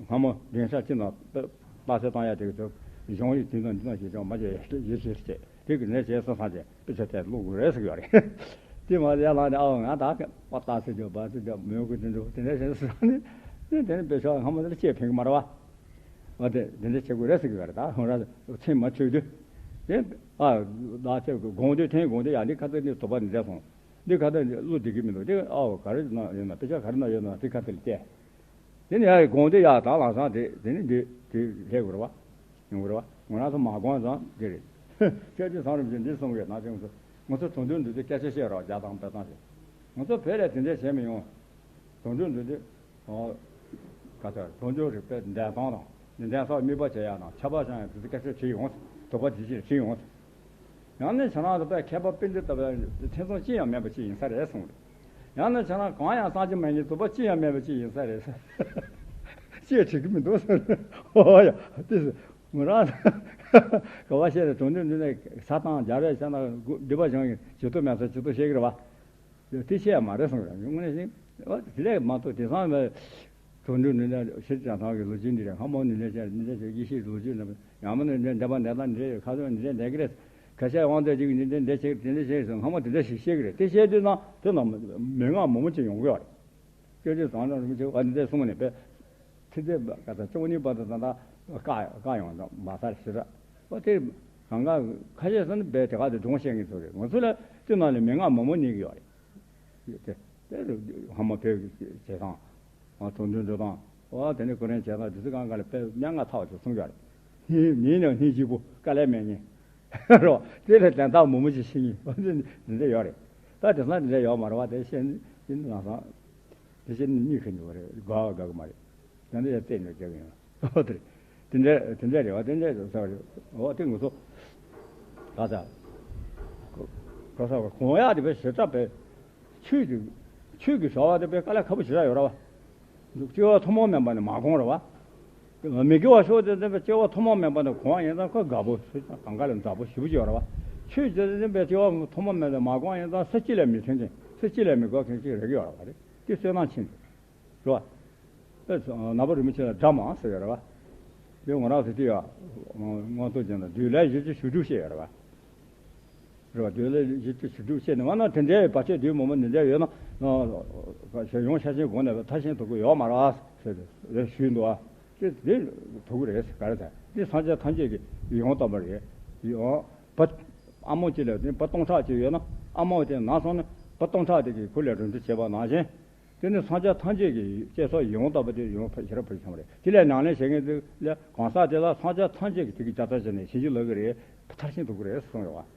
སྔ་མོ་རྒན་ཤག་ཅི་ན་དཔེ་བརྟག་དཔྱད་བཏང་ཡ་དེ་གི་ཚོ་གཞུང་ཡིག་དེ་ན་འདི་ན་ཞེས་ཀྱང་མ་བྱས་ཡ་ཡིད་ཆེས་བྱས་དེ་གི་ནས་བྱས་སོ་སང་བྱས་དཔེ་ཆ་བལྟས་ལོ་དགོས་རེད་ཟེར་གི་ཡ་རེད། དེ་མ་ཡ་ལང་ནས་ཨའོ་ང་ད་པ་ལྟ་ཟེར་རྒྱུ་བ་ཟེར་རྒྱུ་མོས་གུ་དེ་འགྲོ་དེ་འདྲ་བྱས་སོ་སང་ནས་དེ་ནས་དཔེ་ཆ་སྔ་མོ་དེ་ལ་ཅེས་ཕན་གི་མ་རེད་བ། བ་དེ་དེ་འདྲ་བྱེད་དགོས་རེད་ཟེར་གི་ཡོད་རེད། ད་ཧོན་ར་ཚེ་མ་ཆོད་དུས་དེ་ཨ་ད་ཚེ་དགོང་དུས་ཐེངས་དགོང་དུས་ཡང་འདི་ཁ་ཐུག་ནས་དོགས་པ་འདི་འདྲ་སོང་། འདི་ཁ་ཐུག་ནས་བློ་བདེ་གི་མི་འདུག་དེ་ཨའོ་ག་རེ་ན་ཡོད་ན་དཔེ་ཆ་ག་རེ་ན་ཡོད་ན་དེ་ཁ་ཐུག་ལ་བལྟས། དེ་ནས་ཡང་དགོང་དུས་ཡར་དང་ལངས་སང་དེ་དེ་ནས་འདི་དེ་ལྷས་དགོས་རེད་བ། ཡོང་དགོས་རེད་བ། ང་རང་ཚོ་མ་དགོངས་ཙང་འདི་རེད། སྐྱབས་རྗེ་ཚང་རིན་པོ་ཆེ་འདི་གསུང་གི་ན་ཅིང་ཚོ་ང་ཚོ་དོན་དུ་འདུག་དེ་སྐད་ཆ་བཤད་རོགས་རྒྱག་དང་འབད་དང་ཞེས། ང་ཚོ་བོད་ལ་དེ་འདྲ་བྱས་མི་ཡོང་། དོན་དུ་འདུག་དེ། ག་ཚོད་དོན་ཆུང་རིག་པའི་འདས་སྟངས་དང་ནི་འདས་སོགས་དམིགས་པ་བྱེད་ཡག་དང་ཁྱབ་པ་བྱང་ཡག་དེ་ཚོ་སྐད་ཆ་དྲིས་ཡོང་། དོགས་པ་དེ་ཅིག་དྲིས་ཡོང་། ཡང་ན་ཁྱེད་རང་ཚོ་དཔེ་མཁས་པ་དཔེ་འདི་ལྟ་བུ་ཐེ་ཚོམ་ཅི་ཡང་མེད་པ་ཅིག་ཡིན་ས་རེད་གསུངས་རེད། ཡང་ན་ཁྱེད་རང་གང་ཡང་བསམ་གྱི་མེད་མཁན་རྫུན་པ་ཅི་ཡང་མེད་པ་ཅིག་ཡིན་ས་རེད་ཟེར། ཅི་ཡང་དྲི་གི་མི་འདུག་ཟེར། ཨོ་ཡ་དེ་ང་རང་ག་བ་བཤད་རེད། གྲོང་སྡེ་འདི་ནས་ས་དང་རྒྱ་རས་བཤད་ན་སྒྲིབ་པ་བྱང་གི་ཇུས་གཏོགས་མེད་ས་ཇུས་གཏོགས་བཤད་གི་རེད་བ། དེ་བཤད་ཡ་མ་རེད་གསུངས་རེད། དངོས་གནས་བཞིན་ཨོ་དེ་ལས་མ་གཏོགས་དེང་སང་ཞེས་བྱ་ཚང་གི་ལོ་རྒྱུས་འདི་རེད། སྔ་མོ་ནི་འདྲ་བྱས་འདི་འདྲ་བྱས་ཡེ་ཤེས་ལོ་རྒྱུས་འདྲ་ཡང་མིན་ནི་འདྲ་འདྲ་པ་འདྲ་ལ་འདྲ་ཡོད། ཁ་སང་འདི་འདྲ་འདྲ་གི་རེད། ཁ་ཤས་དབང་རྩ་གཅིག་གིས་འདི་འདྲ་འདྲ་བྱས་འདི་འདྲ་བྱས་སོང་། སྔ་མོ་དེ་འདྲ་ཞིག་བཤད་གི་རེད། དེ་བཤད་དུས་ན་དེ་ན་མན་ངག་མང་པོ་ཅིག་ཡོང་གི་ཡོད་རེད། སྐྱབས་རྗེ་ཚང་རིན་པོ་ཆེ་ཨ་འདི་འདྲ་གསུངས་ནས་པས་ཐི་ཚེ་ག་ཚ་བཅུ་གཉིས་པ་དང་ད་ལྟ་བཀག་བཀག་ཡོང་ད་མ་ཚར་ཞེ་དྲག་པ་དེ་གང་ག་ཁ་ཤས་སུ་ནི་པས་དེ་ག་དེ་སྒྲུང་བཤད་མཁན་ཚོ་རེད། ང་ཚོ་ལ་དེ་ནང་ནས་མན་ངག་མང་པོ་རྙེད་གི་ཡོད་རེད། དེ་དེ་ཧ་མ་ཕེབས་བྱེད་སྟངས། ཨ་དོན་མཐུན་འགྲོ་སྟངས། ཨ་དེ་ནས་ཁོ་རང་བྱེད་སྟངས་དེ་ཚོ་གང་ག་ལ་དཔེ་སྙན་ངག་ཐག་ཆོད་གསུང་གི་རེད། སྙིང་ནས་སྙིང་རྗེ་པོ་དཀའ་ལས་མེད་ཉེ་རོ། དེ་ལས་དོན་དག་མང་པོ་ཞིག་ཤེས་ཉེ་འདི་འདྲ་ཡོད་རེད། ད་དེང་སང་འདི་འདྲ་ཡོད་མ་རེད་བ། དེ་བཤད་ནི་ཡིན་ནང་སང་དེ་བཤད་ནི་གཉིས་ཁེ་འདུག་རེད། དགའ་བ་དགའ་གི་མ་རེད། དེ་འདྲ་ཡང་བལྟས་ནས་བྱེད་གི་ཡིན། ཨོ་དེ་རེད། དེ་འདྲ་དེ་འདྲ་རེད་བ། དེ་འདྲ་ཟེར་བ་རེད། ཨོ་དེ་ངོ་སོ་ད་ད། གོ་ས་གོང་ཡག་དེ་བས་ཞེ་དྲག་པས། ཆོས་ཀྱི་ཆོས་ཀྱི་བྱ་བ་དེ་བས་དཀའ་ལས་ཁག་པོ་ཞེ་དྲག་ཡོད་ར་བ། སྐྱེ་བ་ཐུན་མོང་མིན་པ་ནི་མ་གོང་ར་བ། མི་དགེ་བ་ཤོར་དེ་དེ་བས་སྐྱེ་བ་ཐུན་མོང་མིན་པ་ནི་གོང་ཡིན་ཙང་ཁོ་དགའ་པོ་གང་ག་ལས་འཛག་པོ་ཞེ་པོ་ཅིག་ཡོད་ར་བ། ཆོས་ཀྱི་དེ་བས་སྐྱེ་བ་ཐུན་མོང་མིན་པ་མ་གོང་ཡིན་ཙང་སུ་ཅི་ལས་མི་མཐུན་ཅིང་སུ་ཅི་ལས་མི་དགའ་མཁན་ཅིག་རེག་གི་ཡོད་ར་བ་རེད། དེ་བསོད་ནམས་ཆེན་པོ། རེད་བ། ཨེ་ནང་པ་རིན་པོ་ཆེ་ལ་དགྲ་མང་ཟེར་ཡོད་རེད་བ། དེ་ང་རང་ཚོ་དེ་ཡ་མངོན་རྟོགས་རྒྱན་དང་བདུད་ལས་བཞི་བཅུ་ཞི་དྲུག་བཤད་ཡོད་རེད་བ། རེད་བ། བདུད་ལས་བཞི་བཅུ་ཞི་དྲུག་བཤད་ནས་མ་ན་དེ་འདྲའི་བར་ཆད་བདུད་མང་པོ་འདི་འདྲ་ཡོད་ན་ཡོང་ཤ་ཆེན་དགོངས་ནས་མཐར་ཕྱིན་ཐོབ་ཀྱི་ཡོད་མ་རེད་ཟེར་ཏེ་ཞུས་འདུག་བ། དེ་དེ་ཐུག་གི་རེད་ག་རེ་ཟེར་དེ་སངས་རྒྱས་ཐམས་ཅད་ཀྱི་ཡིད་འོང་ལྟ་བུ་རེད། ཡིད་འོང་བ། ཨ་མོ་གཅིག་ལ་དེ་བ་སྟོང་ཕྲག་གཅིག་ཡོད་ན་ཨ་མོ་དེ་ན་སོང་ནས་བ་སྟོང་ཕྲག་དེ་གི་ཁུར་ལ་རིན་འབྲས་བྱེད་པ་ནང་བཞིན། དེ་ནི་སངས་རྒྱས་ཐམས་ཅད་ཀྱི་བསྐྱེད་རྫོགས་ཡིད་འོང་ལྟ་བུ་དེ་ཡོང་ཕ་ཤེས་རབ་ཕུལ་བྱུང་བ་རེད། དེ་ལས་ཉམས་ལེན་བྱེད་མཁན་དེ་ལ་གང་ཟག་དེ་ལ་སངས་རྒྱས་ཐམས་ཅད་ཀྱི་དེ་གི་རྒྱལ་ཚབ་བྱས་ནས་བྱིན་གྱིས་བརླབས་ཀྱི་རེད། མཐར་ཕྱིན་ཐོབ་ཀྱི་རེད་གསུངས་ཡོད་བ།